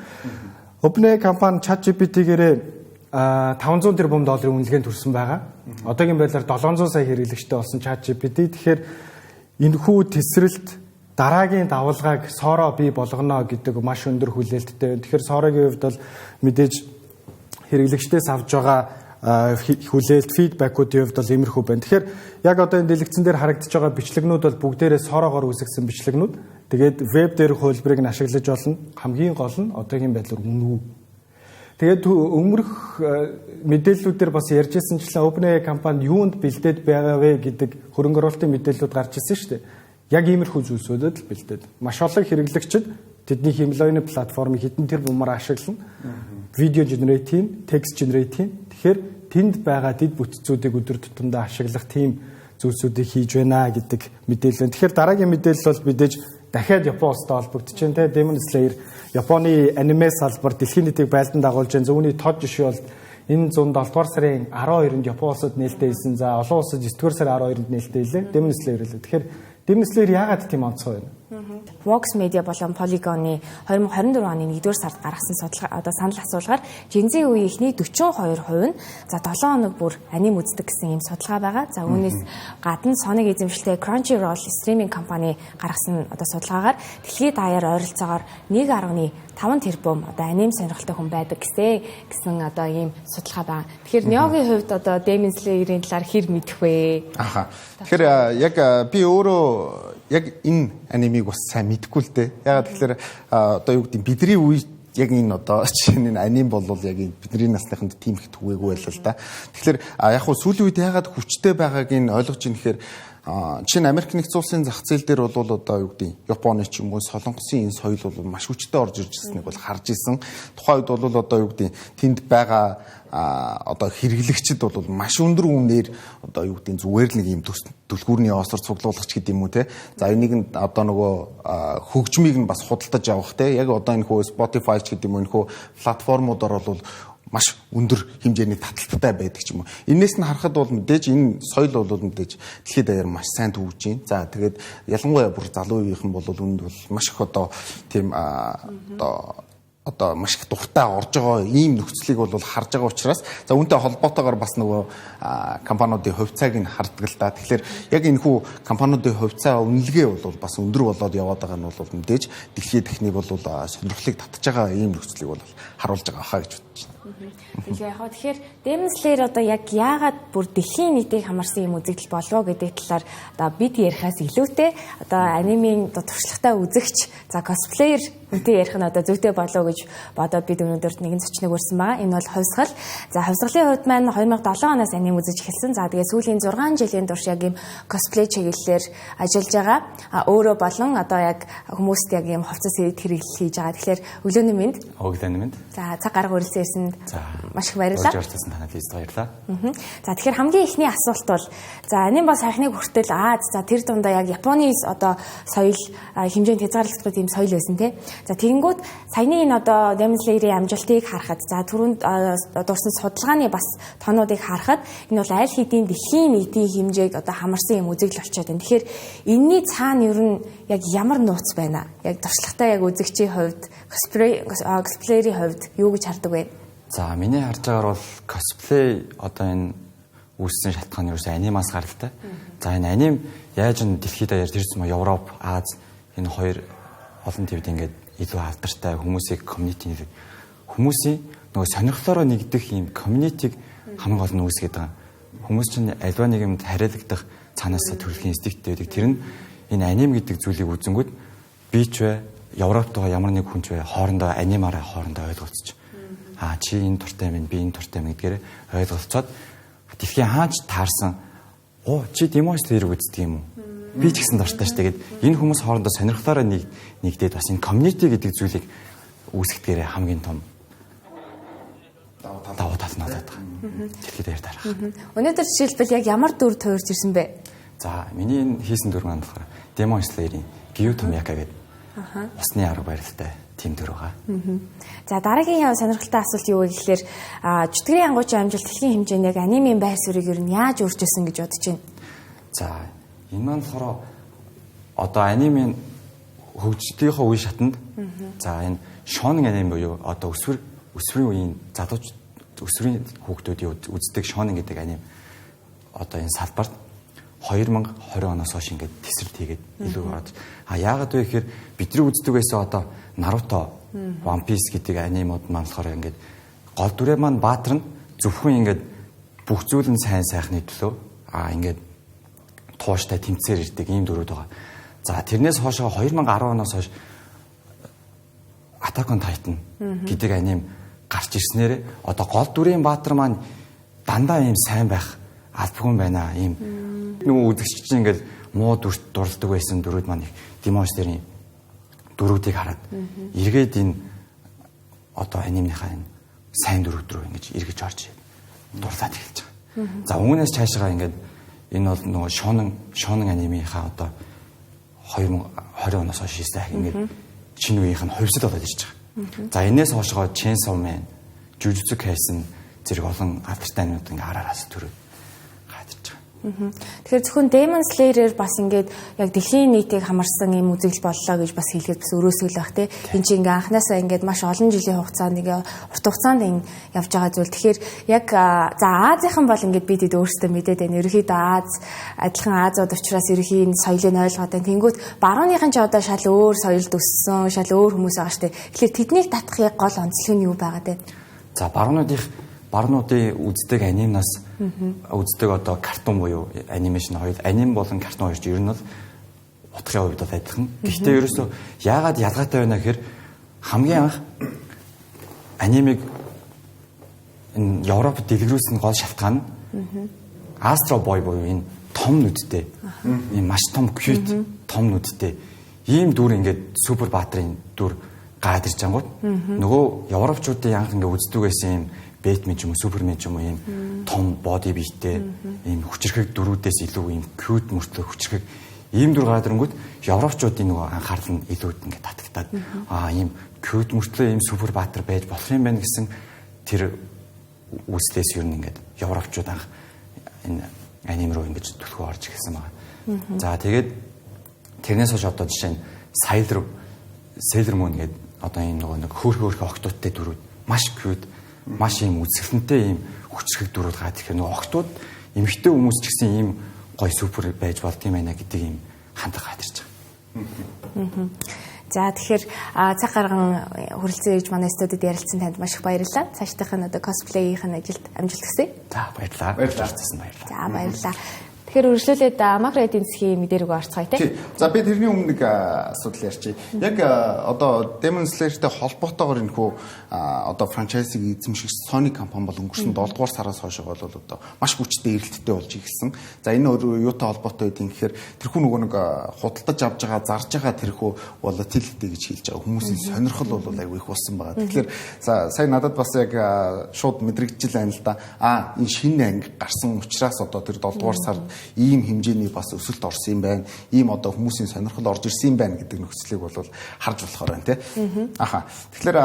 OpenAI компани ChatGPT-гээрээ 500 тэрбум долларын үнэлгээнд хүрсэн байгаа. Одоогийн байдлаар 700 сая хэрэглэгчтэй болсон ChatGPT. Тэгэхээр энэхүү тесрэлт дараагийн давалгааг Sora бий болгоно гэдэг маш өндөр хүлээлттэй байна. Тэгэхээр Sora-гийн хувьд бол мэдээж хэрэглэгчдээс авч байгаа хүлээлт, feedback үүдийн хувьд бол иймэрхүү байна. Тэгэхээр яг одоо энэ дэлгэцэн дээр харагдаж байгаа бичлэгнүүд бол бүгдээрээ Sora-гоор үүсгэсэн бичлэгнүүд. Тэгээд веб дээрх хувилбарыг нь ашиглаж болно. Хамгийн гол нь одоогийн байдлаар үнэгүй. Тэгээд өмнөх мэдээллүүдээр бас ярьж ирсэнчлэн OpenAI компани юунд бэлдээд байгаа вэ гэдэг хөрөнгө оруулалтын мэдээллүүд гарч ирсэн шүү дээ. Яг иймэрхүү зүйлсүүдэд л бэлдээд. Маш олон хэрэглэгчид тэдний хиймэл оюуны платформыг хэдэн тэрбумаар ашиглана. Видео generate хийн, text generate хийн. Тэгэхээр тэнд байгаа дэд бүтцүүдийг өдөр тутамдаа ашиглах тийм зүйлсүүдийг хийж байна гэдэг мэдээлэл байна. Тэгэхээр дараагийн мэдээлэл бол мэдээж дахиад Япон улстай холбогдож байна те. Demon Slayer Японы аниме салбар дэлхийн нийтийг байлдан дагуулж байна. Зөвхөн тод жишээ бол энэ 107 дугаар сарын 12-нд Япон улсад нээлттэй хийсэн. За, олон улсад 9 дугаар сарын 12-нд нээлттэй хийлээ. Demon Slayer хэлээ. Тэгэхээр Demon Slayer яагаад тийм онцгой байна? Vox Media болон Polygon-ы 2024 оны 1-р сард гаргасан судалгаа, одоо санал асуулгаар Gen Z үеийнхний 42% нь за 7 хоног бүр аним үздэг гэсэн ийм судалгаа байгаа. За, үүнээс гадна Sony эзэмшилтэй Crunchyroll стриминг компани гаргасан одоо судалгаагаар дэлхийд даяар ойролцоогоор 1.5 тэрбум одоо аним сонирхолтой хүн байдаг гэсэн одоо ийм судалгаа байна. Тэгэхээр Неогийн хувьд одоо Demon Slayer-ийн талаар хэр мэдэх вэ? Аха. Тэгэхээр яг би өөрөө яг энэ анимыг бас сайн мэдэхгүй л дээ. Яагаад тэгэхээр одоо юу гэдэг, бидний үе яг энэ одоо жишээ нь аним болвол яг энэ бидний насныханд тийм их түгээгүй байлаа л да. Тэгэхээр яг хуу сүүлийн үед яагаад хүчтэй байгааг нь ойлгож ийн гэхээр жишээ нь Америк нэгдсэн улсын зах зээл дээр бол одоо юу гэдэг, Японы ч юм уу, Солонгосын энэ соёл бол маш хүчтэй орж ирж ирснийг бол харж исэн. Тухайн үед бол одоо юу гэдэг, тэнд байгаа одоо хэрэглэгчид бол маш өндөр үнээр одоо юу гэдэг, зүгээр л нэг юм түлхүүрний осор цуглуулагч гэдэг юм уу те. За, энийг нь одоо нөгөө хөгжмийг нь бас худалдаж авах те. Яг одоо энэ хөө Spotify ч гэдэг юм уу, энэ хөө платформудаар бол маш өндөр хэмжээний таталттай байдаг ч юм уу. Энээс нь харахад бол мэдээж энэ соёл бол мэдээж дэлхийд даяар маш сайн түгжиж байна. За, тэгээд ялангуяа бүр залуу үеийнхэн бол үүнд бол маш их одоо тийм одоо маш их дуртай орж байгаа ийм нөхцөлийг бол харж байгаа учраас, за, үүнтэй холбоотойгоор бас нөгөө компаниудын хувьцааг нь хардаг л да. Тэгэхээр яг энэ хүү компаниудын хувьцаа үнэлгээ бол бас өндөр болоод яваад байгаа нь бол мэдээж дэлхийн техник бол сонирхлыг татж байгаа ийм нөхцөлийг бол харуулж байгаа хаа гэж бодож байна. Тэгэхээр яг тэгэхээр Demon Slayer одоо яг яагаад бүр дэлхийн нийтийг хамарсан юм үзэгдэл болов гэдэг талаар одоо бид ярихаас илүүтэй одоо анимын одоо туршлагатай үзэгч, за, cosplayer хүнтэй ярих нь одоо зүйтэй болов гэж бодоод бид өнөөдөр нэгэн зочныг урьсан байгаа. Энэ бол Хувьсгал. За, Хувьсгалын хувьд маань 2007 оноос аним үзэж эхэлсэн. За, тэгээ сүүлийн 6 жилийн турш яг ийм cosplay чиглэлээр ажиллаж байгаа. А өөрөө болон одоо яг хүмүүст яг ийм хувцас хэрэглэл хийж байгаа. Тэгэхээр өглөөний мэнд. Өглөөний мэнд. За, цаг гарга үрэлцэн ирсэнд маш их баярлалаа. Урьж оролцсон танад баярлалаа. За, тэгэхээр хамгийн эхний асуулт бол, за, аним ба саяхныг хүртэл Аз, за, тэр дундаа яг Японы одоо соёл хэмжээнд хязгаарлагдахгүй тийм соёл байсан тий. За, тэгэнгүүт саяны энэ одоо Demon Slayer-ийн амжилтыг харахад, за, түрүүнд дурсан судалгааны бас тоонуудыг харахад энэ бол аль хэдийн дэлхийн нийтийн хэмжээг одоо хамарсан юм үзэгдэл болчиход байна. Тэгэхээр энэний цаана ер нь яг ямар нууц байна? Яг туршлагатай яг үзэгчийн хувьд, cosplayer ийн хувьд юу гэж хардаг вэ? За, миний харж байгаагаар бол cosplay одоо энэ үүссэн шалтгаан нь ерөөсөө анимаас гаралтай. За энэ аним яаж н дэлхийд даяар тэр зам Европ, Аз энэ хоёр олон твд ингээд илүү алдартай хүмүүсийг community хүмүүсийн нөгөө сонирхлоороо нэгдэх ийм community-г хамгийн гол нь үүсгээд байгаа. Хүмүүс чинь альва нэг юмд хариалагдах цаанаасаа төрөлхийн инстинкттэй байдаг. Тэр нь энэ аним гэдэг зүйлийг үзэнгүүт би ч бай, Европт байгаа ямар нэг хүн ч бай хоорондоо анимаараа хоорондоо ойлголцож. Аа чи энэ дуртай юм, би энэ дуртай юм гэдгээр ойлголцоод дэлхийн хаач таарсан оо чи Demon Slayer үздэг юм уу? Би ч гэсэн дуртай шүү дээ. Гэт энэ хүмүүс хоорондоо сонирхлоороо нэгдээд бас энэ community гэдэг зүйлийг үүсгэдгээрээ хамгийн том давуу тал нь болоод байгаа. Дэлхийд даяар дарах. Өнөөдөр жишээлбэл яг ямар дүр туурч ирсэн бэ? За миний энэ хийсэн дүр маань болохоор Demon Slayer-ийн Giyu Tomioka гэдэг усны арга барилтай тийм дүр байгаа. За дараагийн сонирхолтой асуулт юу вэ гэхлээр чөтгөрийн ангуучийн амжилт дэлхийн хэмжээнд яг анимын байр суурийг ер нь яаж өөрчилсөн гэж бодож байна? За энэ маань болохоор одоо анимын хөгжлийнхөө үе шатанд за энэ шонен аним буюу одоо өсвөрийн үеийн залууч өсвөрийн хүүхдүүдийн үздэг шонен гэдэг аним одоо энэ салбарт 2020 оноос хойш ингээд тесрэлт хийгээд илүү ороод яагаад вэ гэхээр бидний үздэг байсан одоо Наруто, One Piece гэдэг анимууд маань болохоор ингээд гол дүрээ маань баатар нь зөвхөн ингээд бүх зүйл нь сайн сайхны төлөө ингээд тууштай тэмцээр ирдэг ийм дүрүүд байгаа. За тэрнээс хойш 2010 оноос хойш Attack on Titan гэдэг аним гарч ирснээр одоо гол дүрийн баатар маань дандаа ийм сайн байх албагүй юм байна. Ийм нөгөө үзэгч чинь ингээд муу дүрт дурладаг байсан дүрүүд маань их Demon Slayer-ийн дүрүүдийг хараад эргээд энэ одоо анимныхаа энэ сайн дүрүүд рүү ингэж эргэж орж дурлаад эхэлж байгаа. За үүнээс цаашгаа ингээд энэ бол нөгөө шонен анимынхаа одоо 2020 оноос хойш хийсэн ингээд шинэ үеийнх нь хувьсэл болоод ирж байгаа. За энээс хойшгоо Chainsaw Man, Jujutsu Kaisen зэрэг олон алдартай анимууд ингээ араараас төрөөд гараад ирж байгаа. Тэгэхээр зөвхөн Demon Slayer-ээр бас ингээд яг дэлхийн нийтийг хамарсан ийм үзэгдэл боллоо гэж бас хэлэхэд бас өрөөсгөл байх тий. Энд чинь ингээ анханасаа ингээд маш олон жилийн хугацаанд ингээ урт хугацаанд энэ явж байгаа зүйл. Тэгэхээр яг за Азийнхан бол ингээд бид өөрсдөө мэдээд байна. Ерөнхийдөө Аз адилхан Азууд учраас ерөнхий энэ соёлыг ойлгоод байна. Тэнгүүт барууныхан ч одоо шал өөр соёлд өссөн, шал өөр хүмүүс байгаа штэ. Тэгэхээр тэднийг татах яг гол онцлог нь юу байгаа вэ? За баруунуудын үздэг анимнаас үздэг одоо картун буюу анимашн хоёр аним болон картун хоёр ч ер нь бол утгын хувьд бол адилхан. Гэхдээ ерөөсөө яагаад ялгаатай байна гэхээр хамгийн анх анимыг энэ Европод дэлгэрүүлсэн гол шалтгаан нь Astro Boy буюу энэ том нүдтэй ийм маш том cute том нүдтэй ийм дүр ингээд супер баатрын дүр гараад ирж ангууд нөгөө европчуудын анх ингээд үздэг байсан ийм Бэтмен ч юм уу, Супермен ч юм уу ийм том боди биетэй ийм хүчирхэг дүрүүдээс илүү ийм cute мөртлөө хүчирхэг ийм дүр гараад ирэнгүүт европчуудын нөгөө анхаарал нь илүү ингээд татагтаад ийм cute мөртлөө ийм супер баатар байж болох юм байна гэсэн тэр үүслээс ер нь ингээд европчууд анх энэ аним руу ингэж түлхүү орж ирсэн байгаа. За тэгээд тэрнээс хойш одоо жишээ нь Sailor Moon гэдэг одоо ийм нөгөө нэг хөөх охтуудтай дүрүүд маш cute маш ийм үзэсгэлэнтэй ийм хүчрхэг дүрүүд гараад ирэхээр нөгөө охтууд эмэгтэй хүмүүс ч гэсэн ийм гоё супер байж болд юм байна гэдэг ийм хандлага гараад ирж байгаа. За тэгэхээр цаг гарган хүрэлцэн ирж манай студид ярилцсан танд маш их баярлалаа. Цаашдынх нь одоо косплейийн ажилд амжилт хүсье. За баярлалаа. Баярлалаа. За баярлалаа. Тэгэхээр үргэлжлүүлээд макро эдийн засгийн мэдээ рүү орцгоё тий. За би тэрний өмнө нэг асуудал ярьчих. Яг одоо Demon Slayer-тэй холбоотойгоор энэхүү одоо франчайзыг эзэмших Sony компани бол өнгөрсөн 7 дугаар сараас хойш бол одоо маш хүчтэй эрэлттэй болж эхэлсэн. За энэ өөр юутай холбоотой байдгийг гэхээр тэрхүү нөгөө нэг худалдаж авч байгаа, зарж байгаа тэрхүү volatility гэж хэлж байгаа хүмүүсийн сонирхол бол айгүй их болсон байгаа. Тэгэхээр сая надад бас яг шууд мэдрэгдэж байна л да. Энэ шинэ анги гарсан учраас одоо тэр 7 дугаар сард ийм хэмжээний бас өсөлт орсон юм байна. Ийм одоо хүмүүсийн сонирхол орж ирсэн юм байна гэдэг нөхцөлийг бол харж болохоор байна тий. Аха. Тэгэхээр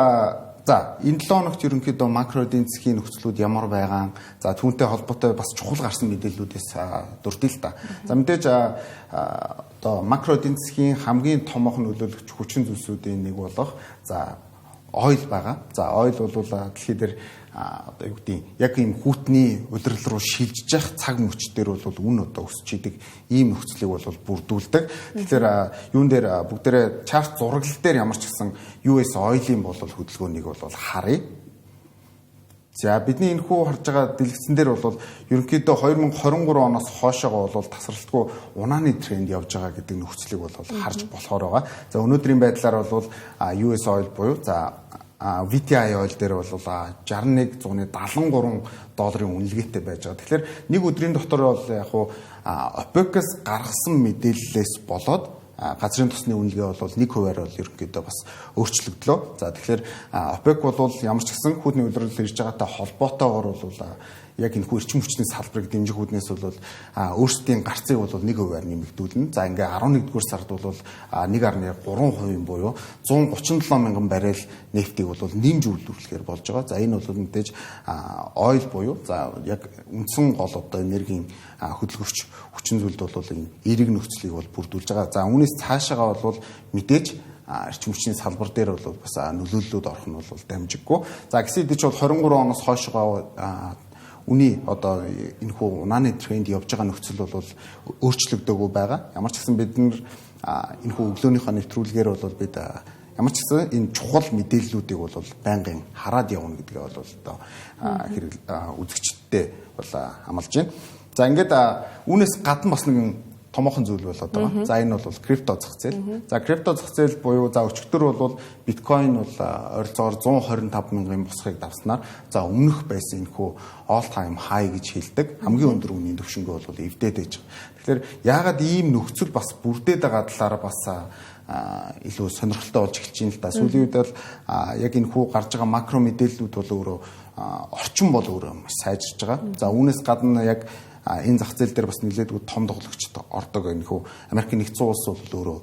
за энэ 7 хоногт ерөнхийдөө макро эдийн засгийн нөхцлүүд ямар байгаа, за түүнтэй холбоотой бас чухал гарсан мэдээллүүдээс дурдъя л та. За мэдээж одоо макро эдийн засгийн хамгийн томоохон нөлөөлөгч хүчин зүйлсүүдийн нэг болох за Oil байгаа. За oil бол дэлхий дээр одоо юу гэдэг яг ийм хүүтний улирал руу шилжиж явах цаг мөч дээр бол үн одоо өсч идэг ийм нөхцөлийг бол бүрдүүлдэг. Тэгэхээр юун дээр бүгдээрээ chart зураглал дээр ямар ч гэсэн US Oil-ийн бол хөдөлгөөнийг бол харъя. За бидний энэхүү харж байгаа дэлгэцэн дээр бол ерөнхийдөө 2023 оноос хойшоогоо бол тасралтгүй унааны тренд явж байгаа гэдэг нөхцөлийг бол харж болохоор байгаа. За өнөөдрийн байдлаар бол US Oil буюу за WTI oil дээр бол 61.73 долларын үнэлгээтэй байж байгаа. Тэгэхээр нэг өдрийн дотор бол яг хуу OPEC-с гаргасан мэдээллээс болоод газрын тосны үнэлгээ бол 1%-аар бол ерөнхийдөө бас өөрчлөгдлөө. За тэгэхээр OPEC бол ямар ч гэсэн хүүтний улирал ирж байгаатай холбоотойгоор бол яг энэ эрчим хүчний салбарыг дэмжих үүднээс бол өөрсдийн гарцыг бол 1%-аар нэмэгдүүлнэ. За ингээ 11-р сард бол 1.3% буюу 137 мянган баррел нефтийг бол нэмж үйлдвэрлэхээр болж байгаа. За энэ бол мэдээж oil буюу за яг үндсэн гол одоо энергийн хөдөлгөрч хүчин зүйлд бол энэ эерэг нөхцөлийг бол бүрдүүлж байгаа. За үүнээс цаашаагаа бол мэдээж эрчим хүчний салбар дээр бол бас нөлөөллүүд орох нь бол дамжиггүй. За гэсэн хэдий ч бол 23 оноос хойшоо үний одоо энэхүү унааны тренд явж байгаа нөхцөл бол өөрчлөгдөөгүй байгаа. Ямар ч гэсэн бид нар энэхүү өглөөнийхөө нэвтрүүлгээр бол бид ямар ч гэсэн энэ чухал мэдээллүүдийг бол байнгын хараад явна гэдгээ бол одоо хэрэг үзэгчдээ бол амлаж байна. За ингээд үүнээс гадна бас нэгэн томоохон зүйл болоод байгаа. За энэ бол крипто зах зээл. За крипто зах зээл буюу за өчигдөр бол биткойн бол ойролцоогоор 125 мянган босхийг давснаар за өмнөх байсан энэхүү all time high гэж хэлдэг хамгийн өндөр үнийн түвшингөө бол эвдээд байж байгаа. Тэгэхээр яагаад ийм нөхцөл бас бүрдээд байгаа талаараа бас илүү сонирхолтой болж эхэлж байна л да. Сүүлийн үед бол яг энэ хүү гарч байгаа макро мэдээллүүд бол өөрөө орчин бол өөрөө маш сайжирч байгаа. За үүнээс гадна яг энэ зах зээл дээр бас нэлээдгүй том тоглогчд ордог. Энэ хүү Америкийн нэгдсэн улс бол өөрөө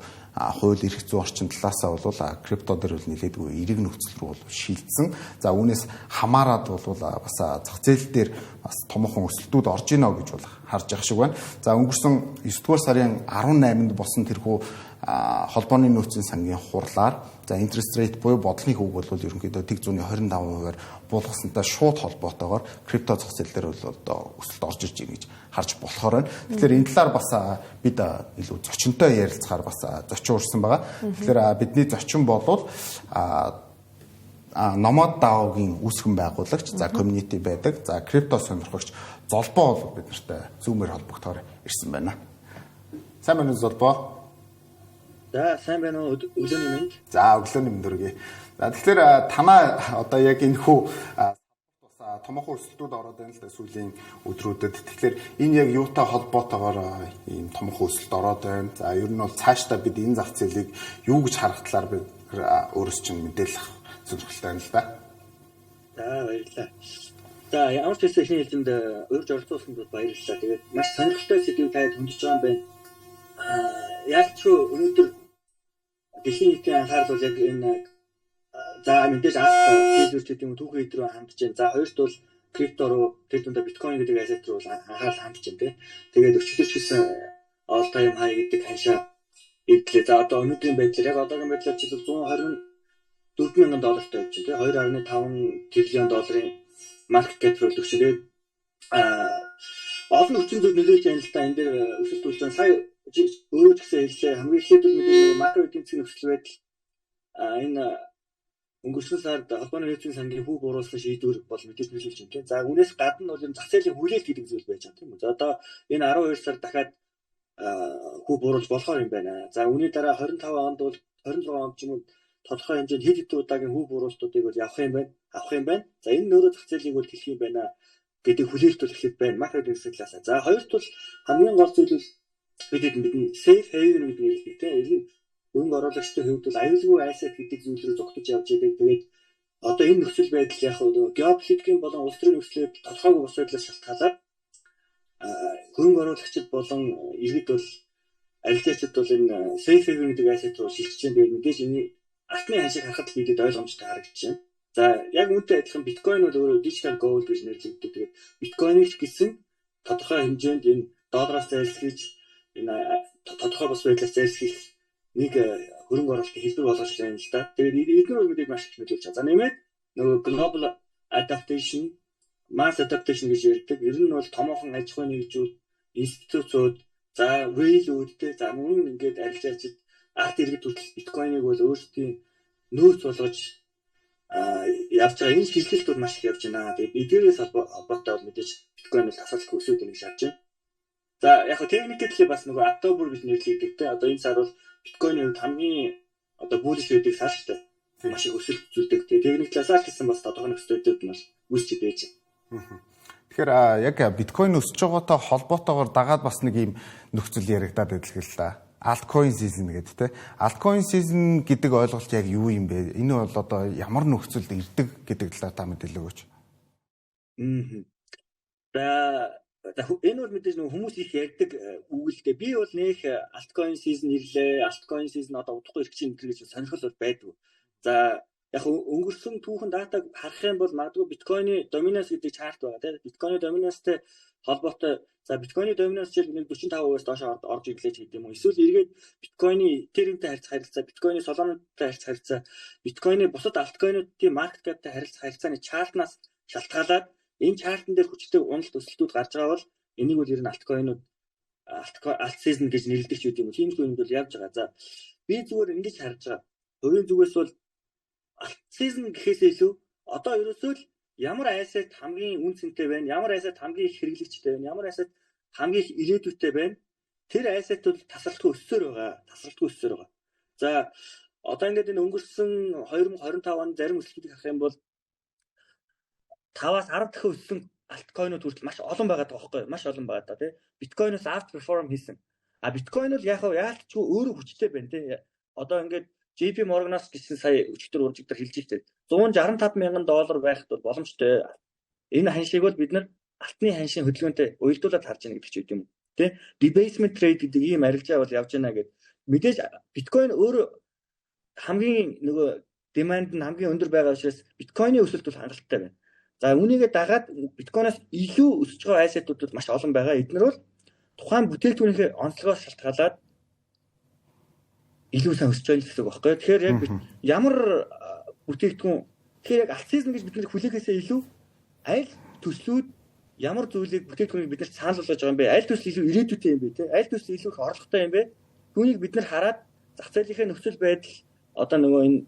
хууль эрх зүйн орчин талаасаа бол крипто дээр бол нэлээдгүй эерэг нөхцөл рүү бол шилжсэн. За үүнээс хамаарат бол бас зах зээл дээр бас томоохон өсөлтүүд орж ийнө гэж бол харж явах шиг байна. За өнгөрсөн 9 дугаар сарын 18-нд болсон тэрхүү холбооны нөөцийн сангийн хурлаар за interest rate буюу бодлогын хүүг бол ерөнхийдөө тэг 125%-аар буулгасантай шууд холбоотойгоор крипто зах зээл дээр бол одоо өсөлт орж ирж байна гэж харж болохоор байна. Тэгэхээр энэ талаар бас бид илүү зочинтой ярилцахаар бас зочин урьсан байгаа. Тэгэхээр бидний зочин болвол Nomad DAO-гийн үүсгэн байгуулагч, за community байдаг, за крипто сонирхогч Золбоо бол бид нартай Zoom-ээр холбогдохоор ирсэн байна. Сайн байна уу, Золбоо? За сайн байна уу, өглөөний мэнд. За өглөөний мэнд хүргэе. За тэгэхээр танаа одоо яг энэ хүү бас томоохон өсөлтүүд ороод байна л да сүүлийн өдрүүдэд. Тэгэхээр энэ яг юутай холбоотойгоор ийм томоохон өсөлт ороод байна. За ер нь бол цаашдаа бид энэ зах зээлийг юу гэж харах талаар бид өөрөөс чинь мэдээлэх сонирхолтой байна л да. За баярлалаа. За ямар ч байсан эхний ээлжинд урьж оролцуулсанд баярлалаа. Тэгээд маш сонирхолтой сэдвийг та хөндөж байгаа юм байна. Яг ч өнөөдөр дэлхийн нийтийн анхаарал бол яг энэ за мэдээж алт, silver ч гэдэг юм уу, түүхэн хэд рүү хандж байна. За хоёрт бол крипто руу, тэр дундаа биткойн гэдэг asset руу анхаарал хандж байна тий. Тэгээд өчигдөр ч гэсэн all time high гэдэг ханшаа эвдлээ. За одоо өнөөдрийн байдлаар, яг одоогийн байдлаар жишээлбэл 124 мянган доллартай байж байна тий. 2.5 триллион долларын market cap руу төгсөө. Тэгээд олон хүчин зүйл нөлөөлж байна л да. Энэ дээр өсөлт болж байна. Сая өөрөө ч гэсэн хэллээ. Хамгийн эхлээд бол мэдээж нөгөө макро эдийн засгийн нөхцөл байдал, энэ өнгөрсөн сард холбооны нөөцийн сангийн хүү бууруулсан шийдвэр бол мэдээж нөлөөлж байна тийм. За үүнээс гадна бол энэ зах зээлийн хүлээлт гэдэг зүйл байж байгаа тийм үү. За одоо энэ 12 сар дахиад хүү бууруулж болохоор юм байна. За үүний дараа 25 онд бол, 26 онд ч юм уу тодорхой хэмжээнд хэд хэдэн удаагийн хүү бууруулалтуудыг бол явах юм байна, авах юм байна. За энэ нөрөө зах зээлийг бол хэлэх юм байна гэдэг хүлээлт бол эхлээд байна макро эдийн засгийн талаас. За хоёрт бол хамгийн гол зүйл бол бидний safe haven гэдэг нэрлэдэг тийм. Энэ хөрөнгө оруулагчдын хувьд бол аюулгүй asset гэдэг зүйл рүү зугтаж явж байдаг. Тэгээд одоо энэ нөхцөл байдал яг нь геополитикийн болон улс төрийн нөхцөл байдал тодорхойгүй бус байдлаас шалтгаалаад хөрөнгө оруулагчид болон иргэд бол, арилжаачид бол энэ safe haven гэдэг asset руу шилжиж байна. Тэгээд мэдээж энэ алтны ханшийг харахад бидэд ойлгомжтой харагдаж байна. За яг үүнтэй адилхан биткойн бол өөрөө digital gold гэж нэрлэгддэг. Тэгээд биткойныг ч гэсэн тодорхой хэмжээнд энэ доллароос зайлсхийж, энэ тодорхой бус байдлаас зайлсхийх нэг хөрөнгө оруулалтын хэлбэр болгож байна л да. Тэгээд эдгээр бол мэдээж маш их нөлөөлж байгаа. За нэмээд нөгөө global adaptation, mass adaptation гэж ярьдаг. Ер нь бол томоохон аж ахуйн нэгжүүд, институцууд, за whale-үүд те, за мөн ингээд арилжаачид арт иргэд хүртэл биткойныг бол өөрсдийн нөөц болгож явж байгаа. Энэ шилжилт бол маш их явж байна. Тэгээд эдгээрээс холбоотой бол мэдээж биткойн бол тасралтгүй өсөөд байна гэж харж байна. За яг хөө техникэдлээ бас нөгөө October гэж нэрлэгдэг те. Одоо энэ сар бол биткойны хувьд хамгийн одоо bullish байдаг сар шүү дээ. Маш их өсөлт үзүүлдэг. Тэгээд техник талаас л гэсэн бас тодорхой нөхцөлүүд нь бол үүсч байж байна. Тэгэхээр яг биткойн өсөж байгаатай холбоотойгоор дагаад бас нэг ийм нөхцөл яригадаад байдаг л да. Altcoin season гэдэг те. Altcoin season гэдэг ойлголт яг юу юм бэ? Энэ бол одоо ямар нөхцөлд ирдэг гэдэг талаар та мэдээлэл өгөөч. За энэ бол мэдээж нөгөө хүмүүс их ярьдаг үг л дээ. Би бол нэх altcoin season ирлээ, altcoin season одоо удахгүй ирэх чинь гэж сонирхол бол байдгүй. За яг өнгөрсөн түүхэн датаг харах юм бол магадгүй биткойны dominance гэдэг chart байгаа тийм. Биткойны dominance-тэй холбоотой, за биткойны dominance жишээлбэл 45%-аас доош орж ирлээ ч гэдэг юм уу. Эсвэл эргээд биткойны Ethereum-тэй харьцах харилцаа, биткойны Solana-тай харьцах харилцаа, биткойны бусад altcoin-уудын market cap-тай харилцах харилцааны chart-наас шалтгаалаад энэ chart-н дээр хүчтэй уналт өсөлтүүд гарч байгаа бол энийг бол ер нь altcoin-ууд alt season гэж нэрлэдэг ч үгүй юм уу. Тиймэрхүү юмуд бол явж байгаа. За би зүгээр ингэж харж байгаа. Хувийн зүгээс бол alt season гэхээсээ илүү одоо ерөөсөө л ямар asset хамгийн үн цэнтэй байна, ямар asset хамгийн их хэрэглэгчтэй байна, ямар asset хамгийн их ирээдүйтэй байна. Тэр asset-ууд тасралтгүй өссөөр байгаа. Тасралтгүй өссөөр байгаа. За одоо ингээд энэ өнгөрсөн 2025 оны зарим өсөлтүүдийг харах юм бол 5-аас 10 дахин өссөн altcoin-ууд хүртэл маш олон байгаа байхгүй юу? Маш олон байгаа даа тий. Биткойноос outperform хийсэн. А биткойн бол яг яалтчгүй өөрөө хүчтэй байна тий. Одоо ингээд JP Morgan-аас гэсэн сая өчигдөр уржигдар хэлж штэ. 165 мянган доллар байхад бол боломжтой. Энэ ханшийг бол бид нар алтны ханшийн хөдөлгөөнтэй уялдуулаад харж байна гэдэг ч юм уу. Тэ? Debasement trade гэдэг ийм арилжаа бол явж байна гэд. Мэдээж биткойн өөрөө хамгийн нөгөө demand нь хамгийн өндөр байгаа учраас биткойны өсөлт бол хангалттай байна. За үүнийгээ дагаад биткойноос илүү өсөж байгаа asset-ууд бол маш олон байгаа. Эднэр бол тухайн бүтээгдэхүүнийхээ онцлогоос шалтгаалаад илүү сайн өсөж байгаа гэсэн үг байхгүй. Тэгэхээр яг ямар бүтээгдэхүүн, тэгэхээр яг alt season гэж бид нэр хүлээхээсээ илүү аль төслүүд ямар зүйлийг бүтээгдэхүүнийг бид нар санал болгож байгаа юм бэ? Аль төсөл илүү ирээдүйтэй юм бэ те? Аль төсөл илүү их орлоготой юм бэ? Түүнийг бид нар хараад зах зээлийнхээ нөхцөл байдал одоо нөгөө энэ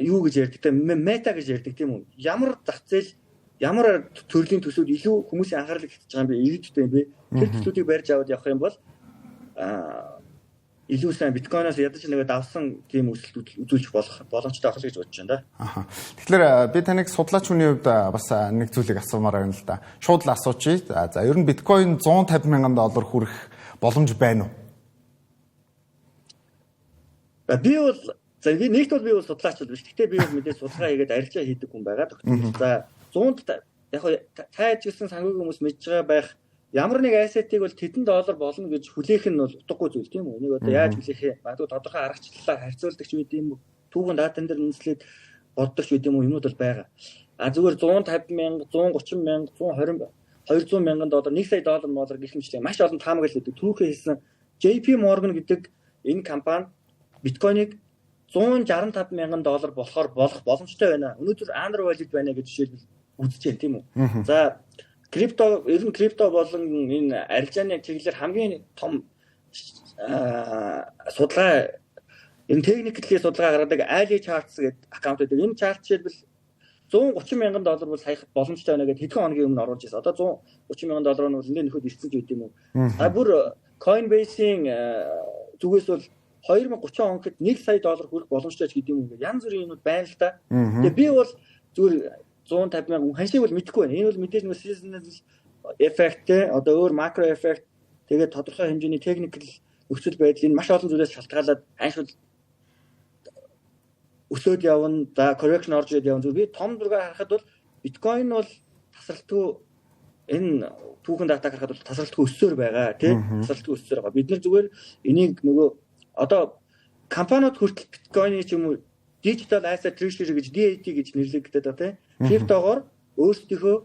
юу гэж ярьдаг те, meta гэж ярьдаг тийм үү? Ямар зах зээл, ямар төрлийн төслүүд илүү хүмүүсийн анхаарлыг татж байгаа юм бэ? Ирээдүйтэй юм бэ? Тэр төслүүдийг барьж аваад явах юм бол илүү сайн биткойноос ядаж нэг давсан тийм өсөлт үзүүлэх болох боломжтой байх л гэж бодож байна да. Аха. Тэгэхээр би таныг судлаач хүний хувьд бас нэг зүйлийг асуумаар байна л да. Шууд л асуучих. За ер нь биткойн 150 мянган доллар хүрэх боломж байна уу? Би бол за би нэгт бол би бол судлаач бол биш. Гэхдээ би бол мэдээж судалгаа хийгээд арилжаа хийдэг хүн байгаа. За 100 яг та гэсэн санхүүгийн хүмүүс мэдж байгаа байх, ямар нэг asset-ыг бол тэдэн доллар болно гэж хүлээх нь бол утгагүй зүйл тийм үү? Энийг одоо яаж хүлээх вэ? Магадгүй тодорхой аргачлалаар харьцуулдаг ч үгүй юм уу? Түүхэн датан дээр үндэслээд боддог ч үгүй юм уу? Юмнууд бол байгаа. А зүгээр 150 мянга, 130 мянга, 120, 200 мянган доллар, 1 сая доллар моллар гэх мэтлээ маш олон таамаглал өгдөг. Түүхээ хэлсэн JP Morgan гэдэг энэ компани биткойныг 165 мянган доллар болохоор болох боломжтой байна. Өнөөдөр undervalued байна гэж жишээлбэл үзэж байна тийм үү? За крипто, ер нь крипто болон энэ арилжааны чиглэлээр хамгийн том судалгаа, энэ техниклийн судалгаа гаргадаг Ali Charts гэдэг аккаунт байдаг. Энэ chart жишээлбэл 130 мянган доллар бол саях боломжтой байна гэдээ хэдхэн хоногийн өмнө оруулж ирсэн. Одоо 130 мянган доллар нь бол нэлээд нөхөд ирсэн ч үгүй юм уу. А бүр Coinbase-ийн зүгээс бол 2030 он гэхэд 1 сая доллар хүрэх боломжтой ч гэдэг юм уу. Янз бүрийн юмуд байна л да. Тэгээ би бол зүгээр 150 мянган ханшийг бол мэдэхгүй байна. Энэ бол мэдээж нэг seasonal effect те, одоо өөр macro effect, тэгээд тодорхой хэмжээний technical нөхцөл байдал, энэ маш олон зүйлээс шалтгаалаад ханш бол өсөөд явна, за correction орж ирээд явна. Зүгээр би том зургаар харахад бол биткойн бол тасралтгүй, энэ түүхэн датаг харахад бол тасралтгүй өссөөр байгаа тий, тасралтгүй өссөөр байгаа. Бид нар зүгээр энийг нөгөө одоо компаниуд хүртэл биткойны ч юм уу digital asset treasury гэж, DAT гэж нэрлэгдээд байгаа тий. Криптогоор өөрсдийнхөө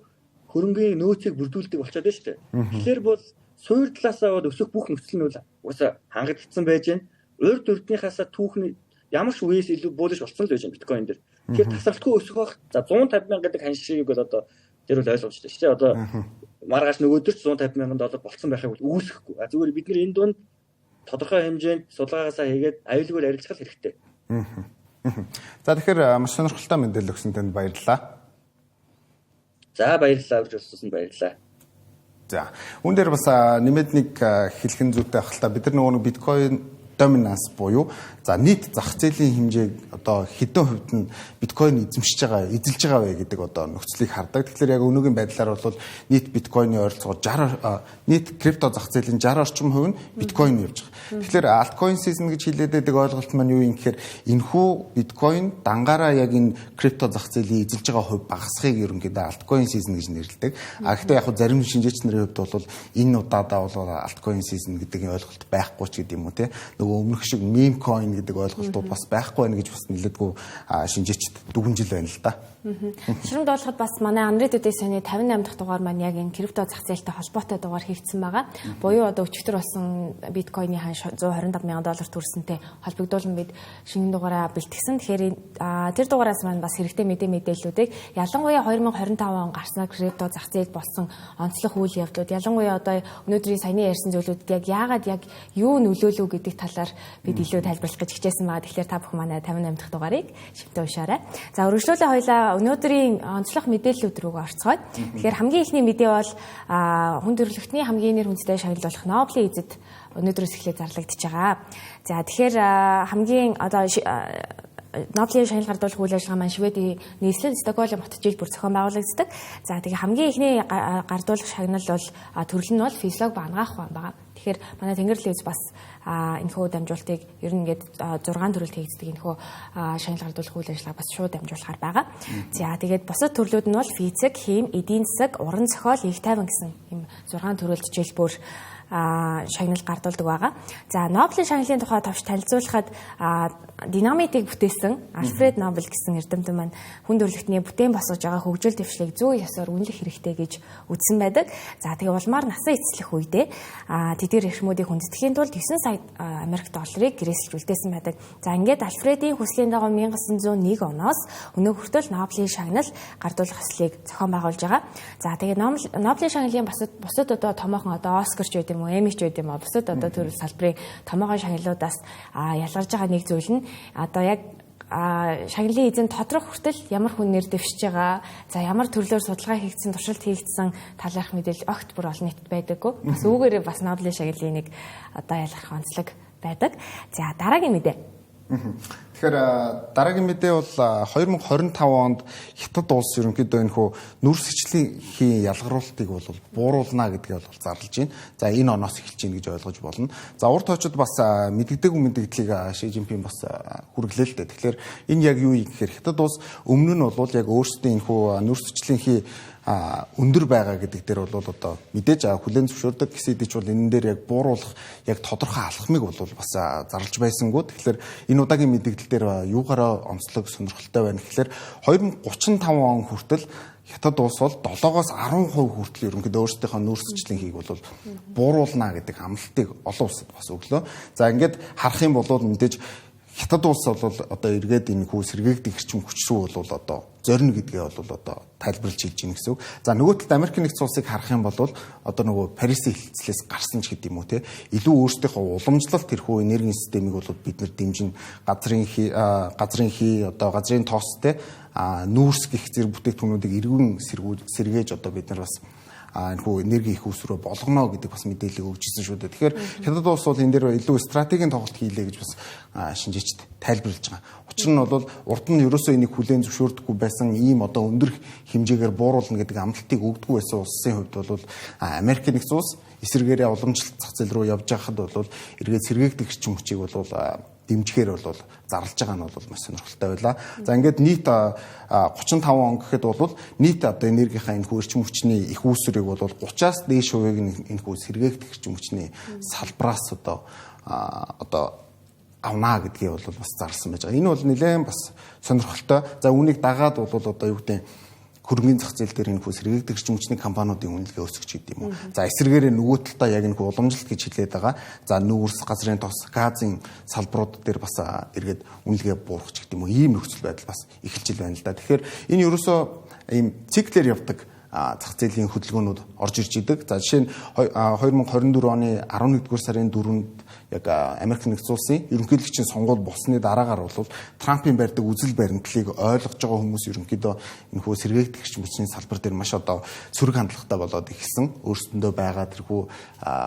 хөрөнгийн нөөцийг бүрдүүлдэг болчиход байна шүү дээ. Тэгэхээр бол Суур талаасаа бол өсөх бүх нөхцөл нь бол угаасаа хангагдсан байж байна. Урд урдныхаасаа түүхний ямар ч үеэс илүү буулж болсон л байж байна биткойн дээр. Тэгэхээр тасралтгүй өсөх бах. За 150 мянга гэдэг ханшийг бол одоо тэр бол ойлгомжтой шүү дээ. Одоо маргааш нөгөөдөр ч 150 мянган доллар болцсон байхыг бол үүсэхгүй. А зүгээр бид нар энэ дунд тодорхой хэмжээнд судалгаагаасаа хийгээд аюулгүй арилжах хэрэгтэй. За тэгэхээр маш сонирхолтой мэдээлэл өгсөн танд баярлалаа. За баярлалаа. Үрж уулзсан баярлалаа. За үүн дээр бас нэмээд нэг хэлхэн зүйтэй байх л та. Бид нар нөгөө биткойн доминанс буюу за нийт зах зээлийн хэмжээг одоо хэдэн хувьд нь биткойн эзэмшиж байгаа, эзэлж байгаа вэ гэдэг одоо нөхцөлийг хардаг. Тэгэхээр яг өнөөгийн байдлаар бол нийт биткойны ойролцоогоор 60 нийт крипто зах зээлийн 60 орчим хувь нь биткойн явж байгаа. Тэгэхээр altcoin season гэж хэлээд байдаг ойлголт маань юу юм гэхээр энэхүү биткойн дангаараа яг энэ крипто зах зээлийн эзэлж байгаа хувь багасхыг ерөнхийдөө altcoin season гэж нэрлэдэг. А гэхдээ яг зарим шинжээч нарын хувьд бол энэ удаадаа бол altcoin season гэдэг ойлголт байхгүй ч гэдэг юм уу те. Нөгөө өмнөх шиг meme coin гэдэг ойлголтууд бас байхгүй байна гэж бас нэлээдгүй шинжээчд дүгнжил байна л да. Ширам дуулахад бас манай Анри Today сони 58 дахь дугаар маань яг энэ крипто зах зээлтэй холбоотой дугаар хийгдсэн байгаа. Буюу одоо өчигдөр болсон биткойны ханш 125 мянган доллар төрсөнтэй холбогдуулан бид шинэ дугаараа бэлтгэсэн. Тэгэхээр тэр дугаараас маань бас хэрэгтэй мэдээллүүдийг ялангуяа 2025 он гарснаар крипто зах зээл болсон онцлог үйл явдлууд, ялангуяа одоо өнөөдрийн саяны ярьсан зүйлүүдэд яг яагаад яг юу нөлөөлөв гэдэг талаар бид илүү тайлбарлах гэж хичээсэн байгаа. Тэгэхээр та бүхэн манай 58 дахь дугаарыг шимтэн уншаарай. За үргэлжлүүлээ хоёлаа өнөөдрийн онцлог мэдээллүүд рүү орцгоё. Тэгэхээр хамгийн эхний мэдээ бол хүн төрөлхтний хамгийн нэр хүндтэй шагнал болох Нобелийн эзэд өнөөдрөөс эхлээд зарлагдчихж байгаа. За тэгэхээр хамгийн одоо Нобелийн шагнал гардуулах үйл ажиллагаа маань Шведийн нийслэл Стокгольм хотод жил бүр зохион байгуулагддаг. За тэгээ хамгийн эхний гардуулах шагнал бол төрөл нь бол физиолог ба анагаах ухаан байгаа. Тэгэхээр манай Тэнгэр телевиз бас энэхүү дамжуултыг ер нь ингээд 6 төрөлд хийгддэг энэхүү шагнал гардуулах үйл ажиллагаа бас шууд дамжуулахар байгаа. За тэгээд бусад төрлүүд нь бол физик, хим, эдийн засаг, уран зохиол, их тайван гэсэн ийм 6 төрөлд жил бүр шагнал гардуулдаг байгаа. За Нобелийн шагналын тухай товч танилцуулахад динамитыг бүтээсэн Альфред Нобель гэсэн эрдэмтэн маань хүн төрөлхтний бүтээн босгож байгаа хөгжил дэвшлийг зүй ёсоор үнэлэх хэрэгтэй гэж үзсэн байдаг. За тэгээ улмаар насан эцэслэх үедээ тэдгээр эрхмүүдийг хүндэтгэхийн тулд 9 сая Америк долларыг гэрээсэлж үлдээсэн байдаг. За ингээд Альфредийн хүслийн дагуу 1901 оноос өнөө хүртэл Нобелийн шагнал гардуулах ёслолыг зохион байгуулж байгаа. За тэгээ Нобелийн шагналын бусад одоо томоохон одоо Оскар ч байд юм уу, Эми ч байд юм уу, бусад одоо төрөл салбарын томоогон шагналуудаас ялгарч байгаа нэг зүйл нь одоо яг шагналын эзэн тодорхой хүртэл ямар хүн нэр дэвшиж байгаа, за ямар төрлөөр судалгаа хийгдсэн, туршилт хийгдсэн талаарх мэдээлэл огт бүр олон нийтэд байдаггүй. Бас үүгээрээ бас Нобелийн шагналын нэг одоо ялгарх онцлог байдаг. За дараагийн мэдээ. Тэгэхээр дараагийн мэдээ бол 2025 онд Хятад улс ерөнхийдөө энэхүү нүүрс хичлийн ялгаруултыг бол бууруулна гэдгийг бол зарлж байна. За энэ оноос эхэлж байна гэж ойлгож болно. За урт хойчод бас мэдэгдээгүй мэдэгдлийг Ши Жинпин бас хүргэлээ л дээ. Тэгэхээр энэ яг юу юм гэхээр Хятад улс өмнө нь бол яг өөрсдийн энэхүү нүүрс хичлийн өндөр байгаа гэдэг дээр бол одоо мэдээж хүлээн зөвшөөрдөг гэсэн хэдий ч бол энэ дээр яг бууруулах яг тодорхой алхмыг бол бас зарлж байсангүй. Тэгэхээр энэ удаагийн мэдээлэл дээр юугаараа онцлог сонирхолтой байна гэхээр 2035 он хүртэл Хятад улс бол 7-оос 10% хүртэл ерөнхийдөө өөрсдийнхөө нүүрсчлэн хийг бол бууруулна гэдэг амлалтыг олон улсад бас өглөө. За ингээд харах юм бол мэдээж Хятад улс бол одоо эргээд энэ хүү сэргээгдэх эрчим хүч рүү бол одоо зорино гэдгээ бол одоо тайлбарлаж хэлж байна гэсэн үг. За нөгөө талд Америк нэгдсэн улсыг харах юм бол одоо нөгөө Парисын хэлэлцлээс гарсан ч гэдэг юм уу те илүү өөрсдийнхөө уламжлалт тэрхүү энергийн системийг бол бид нэр дэмжин газрын хий одоо газрын тоос те нүүрс гих зэрэг бүтээгдэхүүнүүдийг эргэн сэргээж одоо бид нар бас энэхүү энерги их үүсвэрөө болгоно гэдэг бас мэдээллийг өгч ирсэн шүү дээ. Тэгэхээр Хятад улс бол энэ дээр илүү стратегийн тоглолт хийлээ гэж бас шинжээчд тайлбарлаж байгаа. Учир нь бол урд нь ерөөсөө энийг хүлээн зөвшөөрдөггүй байсан ийм одоо өндөр хэмжээгээр бууруулна гэдэг амлалтыг өгдөггүй байсан улсын хувьд бол Америк нэгдсэн улс эсрэгээрээ уламжлалт зах зээл рүү явж байхад бол эргээд сэргээгдэх эрчим хүчийг бол дэмжихээр бол зарлж байгаа нь бол маш сонирхолтой байлаа. За ингээд нийт 35 он гэхэд бол нийт одоо энергийнхаа энэхүү эрчим хүчний их үүсвэрийг бол 30-аас дээш хувийг энэхүү сэргээгдэх эрчим хүчний салбараас одоо авнаа гэдгийг бол бас зарласан байж байгаа. Энэ бол нэлээд бас сонирхолтой. За үүнийг дагаад бол одоо юу гэдэг Хөрөнгөний зах зээл дээр энэ хүү сэргээгдэх эрчим хүчний компаниудын үнэлгээ өсөх ч гэдэг юм уу. За, эсрэгээрээ нөгөө талдаа яг энэ хүү уламжлалт гэж хэлээд байгаа. За, нүүрс, газрын тос, газын салбарууд дээр бас эргээд үнэлгээ буурах ч гэдэг юм уу. Ийм нөхцөл байдал бас эхэлж ил байна л да. Тэгэхээр энэ ерөөсөө ийм циклээр явдаг зах зээлийн хөдөлгөөнүүд орж ирж идэг. За, жишээ нь 2024 оны 11-р сарын 4-нд яг Америк нэгдсэн улсын ерөнхийлөгчийн сонгуул болсны дараагаар бол Трампын барьдаг үзэл баримтлалыг ойлгож байгаа хүмүүс ерөнхийдөө энэхүү сэргээгдэх эрчим хүчний салбар дээр маш одоо сөрөг хандлагатай болоод эхэлсэн. Өөрсдөндөө байгаа тэрхүү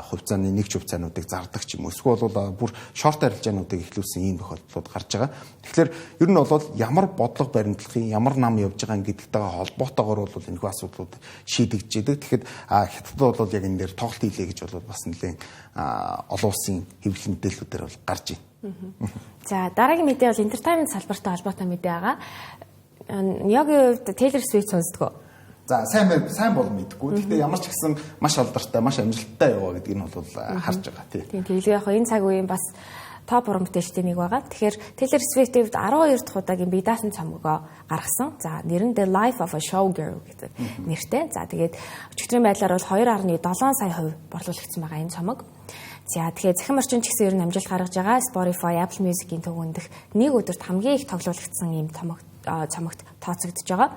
хувьцааны нэгж хувьцаануудыг зардаг ч юм уу. Эсвэл бол бүр шорт арилжаануудыг эхлүүлсэн ийм тохиолдлууд гарч байгаа. Тэгэхээр ер нь бол ямар бодлого баримтлахын, ямар нам явж байгаа гэдэгтэйгээ холбоотойгоор бол энэхүү асуудлууд шийдэгдэж идэг. Тэгэхэд Хятад бол яг энэ дээр тоглолт хийлээ гэж бол бас нэлээд олон улсын хэвлэл мэдээллүүдээр бол гарч байна. За, дараагийн мэдээ бол entertainment салбартай холбоотой мэдээ байгаа. Ниогийн хувьд Taylor Swift сонсдгоо. За, сайн сайн бол мэдэхгүй. Гэхдээ ямар ч гэсэн маш алдартай, маш амжилттай яваа гэдгийг нь бол харж байгаа, тий. Тийм, тэгэл яг энэ цаг үеийн бас топ уран бүтээлчдийн нэг байгаа. Тэгэхээр Taylor Swift-ийн хувьд 12 дахь удаагийн бие даасан цомгоо гаргасан. За, нэр нь The Life of a Showgirl гэдэг нэртэй. За, тэгээд өчигдрийн байдлаар бол 2.7 сая хувь борлуулагдсан байгаа энэ цомог. За, тэгэхээр цахим орчин ч гэсэн ер нь амжилт гаргаж байгаа. Spotify, Apple Music-ийн түвшинд дэх нэг өдөрт хамгийн их тоглуулагдсан ийм цомогт тооцогдож байгаа.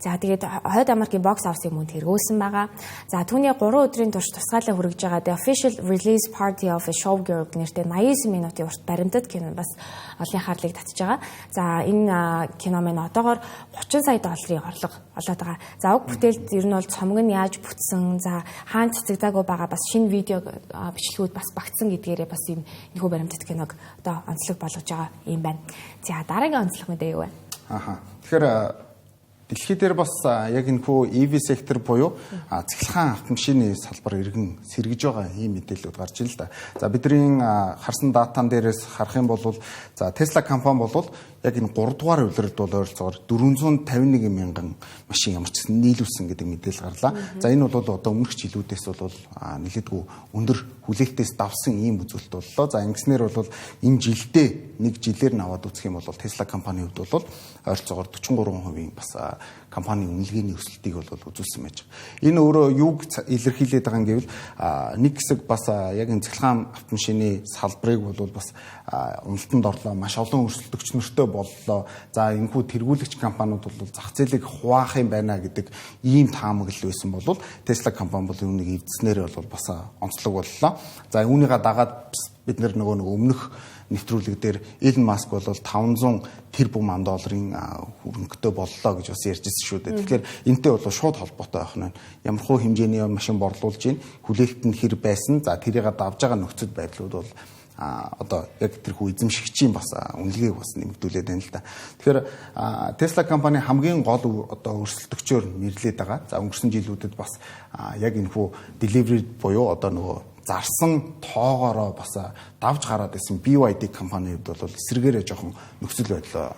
За, тэгээд Хойд Америкийн box office-ыг мөн тэргүүлсэн байгаа. За, түүний 3 өдрийн турш тусгаалan хүргэж байгаа The Official Release Party of a Showgirl нэртэй 89 минутын урт баримтат кино бас олон анхаарлыг татж байгаа. За, энэ кино маань одоогоор 30 сая долларын орлого олоод байгаа. За, уг бүтээлд ер нь бол цомог нь яаж бүтсэн, за, хаана цацагдаагүй байгаа бас шинэ видео бичлэгүүд бас багтсан гэдгээрээ бас ийм энэхүү баримтат киног одоо онцлог болгож байгаа юм байна. За, дараагийн онцлог мэдээ юу вэ? Аха. Тэгэхээр дэлхий дээр бас яг энэ хүү EV сектор буюу цахилгаан автомашины салбар эргэн сэргэж байгаа ийм мэдээлэлүүд гарч ийн л да. За, бидний харсан датан дээрээс харах юм бол за, Tesla компани бол яг энэ 3 дугаар улиралд бол ойролцоогоор 451 мянган машин ямар ч гэсэн нийлүүлсэн гэдэг мэдээлэл гарлаа. За, энэ бол одоо өмнөх жилүүдээс бол нэлээдгүй өндөр хүлээлтээс давсан ийм үзүүлэлт боллоо. За, ингэснээр бол энэ жилдээ нэг жилээр нь аваад үзэх юм бол Tesla компанийн хувьд бол ойролцоогоор 43% бас компанийн үнэлгээний өсөлтийг бол үзүүлсэн байж байгаа. Энэ өөрөө юуг илэрхийлээд байгаа юм гэвэл нэг хэсэг бас яг энэ цахилгаан автомашины салбарыг бол бас уналтанд орлоо, маш олон өрсөлдөгч нөртөө боллоо. За, энэхүү тэргүүлэгч компаниуд бол зах зээлийг хуваах юм байна гэдэг ийм таамаглал байсан бол Tesla компани бол үүнийг эвдснээр бол бас онцлог боллоо. За, үүнийгээ дагаад бид нөгөө өмнөх нэвтрүүлэг дээр Elon Musk бол 500 тэрбум ам долларын хөрөнгөтэй боллоо гэж бас ярьж ирсэн шүү дээ. Тэгэхээр энэтэй бол шууд холбоотой байх нь. Ямар хуу хэмжээний машин борлуулж гин, хүлээлт нь хэр байсан, за, тэрийг давж байгаа нөхцөл байдлууд бол одоо яг тэрхүү эзэмшигчийн бас үнэлгээг бас нэмэгдүүлээд байна л да. Тэгэхээр Tesla компани хамгийн гол одоо өрсөлдөгчөөр нэрлээд байгаа. За, өнгөрсөн жилүүдэд бас яг энэхүү delivery буюу одоо нөгөө зарсан тоогоороо бас давж гараад исэн BYD компанийн хувьд бол эсрэгээрээ жоохон нөхцөл байдал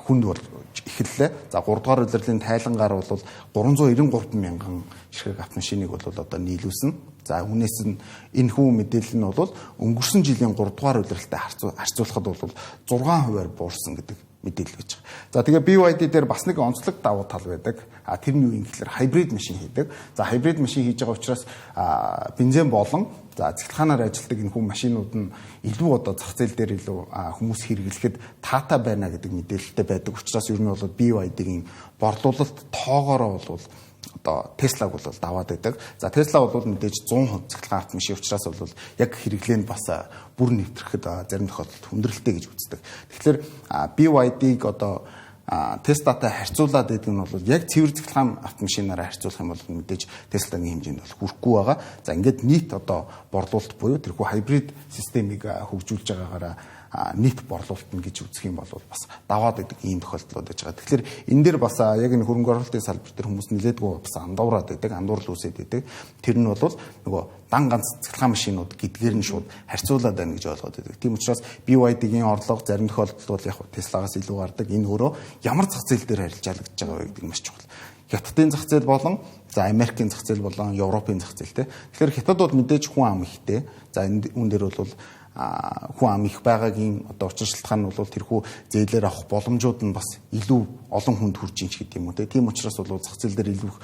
хүнд бол эхэллээ. За, 3 дугаар улирлын тайлангаар бол 393 мянган ширхэг автомашиныг бол одоо нийлүүлсэн. За, үүнээс нь энэ хүү мэдээлэл нь бол өнгөрсөн жилийн 3 дугаар улиралтай харьцуулахад бол 6%-аар буурсан гэдэг мэдээлэл байж байгаа. За, тэгээ BYD дээр бас нэг онцлог давуу тал байдаг. А тэр нь юу юм гэхээр хибрид машин хийдэг. За, хибрид машин хийж байгаа учраас бензин болон за цахилгаанаар ажилладаг энэ хүн машинууд нь илүү одоо зах зээл дээр илүү хүмүүс хэрэглэхэд таатай байна гэдэг мэдээлэлтэй байдаг учраас ер нь бол BYD-ийн борлуулалт тоогоороо бол одоо Tesla-г бол даваад байдаг. За, Tesla бол мэдээж 100% цахилгаан автомашин учраас бол яг хэрэглээнд бас бүр нэвтрэхэд зарим тохиолдолд хүндрэлтэй гэж үздэг. Тэгэхээр BYD-г одоо Tesla-тай харьцуулаад байдаг нь бол яг цэвэр цахилгаан автомашинаараа харьцуулах юм бол мэдээж Tesla-гийн хэмжээнд бол хүрэхгүй байгаа. За, ингээд нийт одоо борлуулалт буюу тэрхүү хибрид системийг хөгжүүлж байгаагаараа нийт борлуулалт нь гэж үзэх юм бол бас даваад байдаг ийм тохиолдлууд байж байгаа. Тэгэхээр энэ дээр бас яг энэ хөрөнгө оруулалтын салбар дээр хүмүүс нэлээдгүй бас андуураад байдаг, андуурал үүсээд байдаг. Тэр нь бол нөгөө дан ганц цахилгаан машинууд гэдгээр нь шууд харьцуулаад байна гэж ойлгоод байдаг. Тийм учраас BYD-гийн орлого зарим тохиолдолд бол яг Tesla-гаас илүү гардаг. Энэ өөрөө ямар зах зээл дээр харилцаалагдж байгаа вэ гэдэг нь маш чухал. Хятадын зах зээл болон за Америкийн зах зээл болон Европын зах зээл те. Тэгэхээр Хятад бол мэдээж хүн ам ихтэй. За энэ үн дээр бол хүн ам их байгаагийн одоо учир шалтгаан нь бол тэрхүү зээлээр авах боломжууд нь бас илүү олон хүнд хүрж ийн ч гэдэг юм уу те. Тийм учраас бол зах зээл дээр илүү их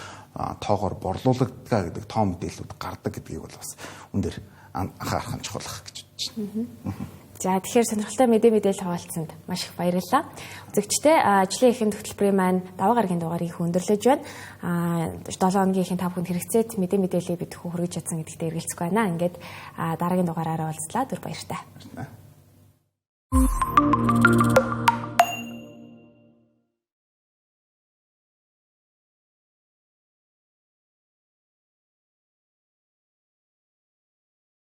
тоогоор борлуулагдгаа гэдэг тоо мэдээллүүд гардаг гэдгийг бол бас үн дээр анхаарах нь чухал гэж бодож байна. За, тэгэхээр сонирхолтой мэдээлэл хуваалцсанд маш их баярлалаа. Үзэгчдээ, ажлын эхэнд хөтөлбөрийн маань даваа гарагийн дугаарыг өндөрлөж байна. 7 хоногийн эхэн та бүхэнд хэрэгцээт мэдээллийг бид хүргэж чадсан гэдэгтээ эргэлзэхгүй байна. Ингээд дараагийн дугаараараа уулзлаа. Түр баяртай. Баярлалаа.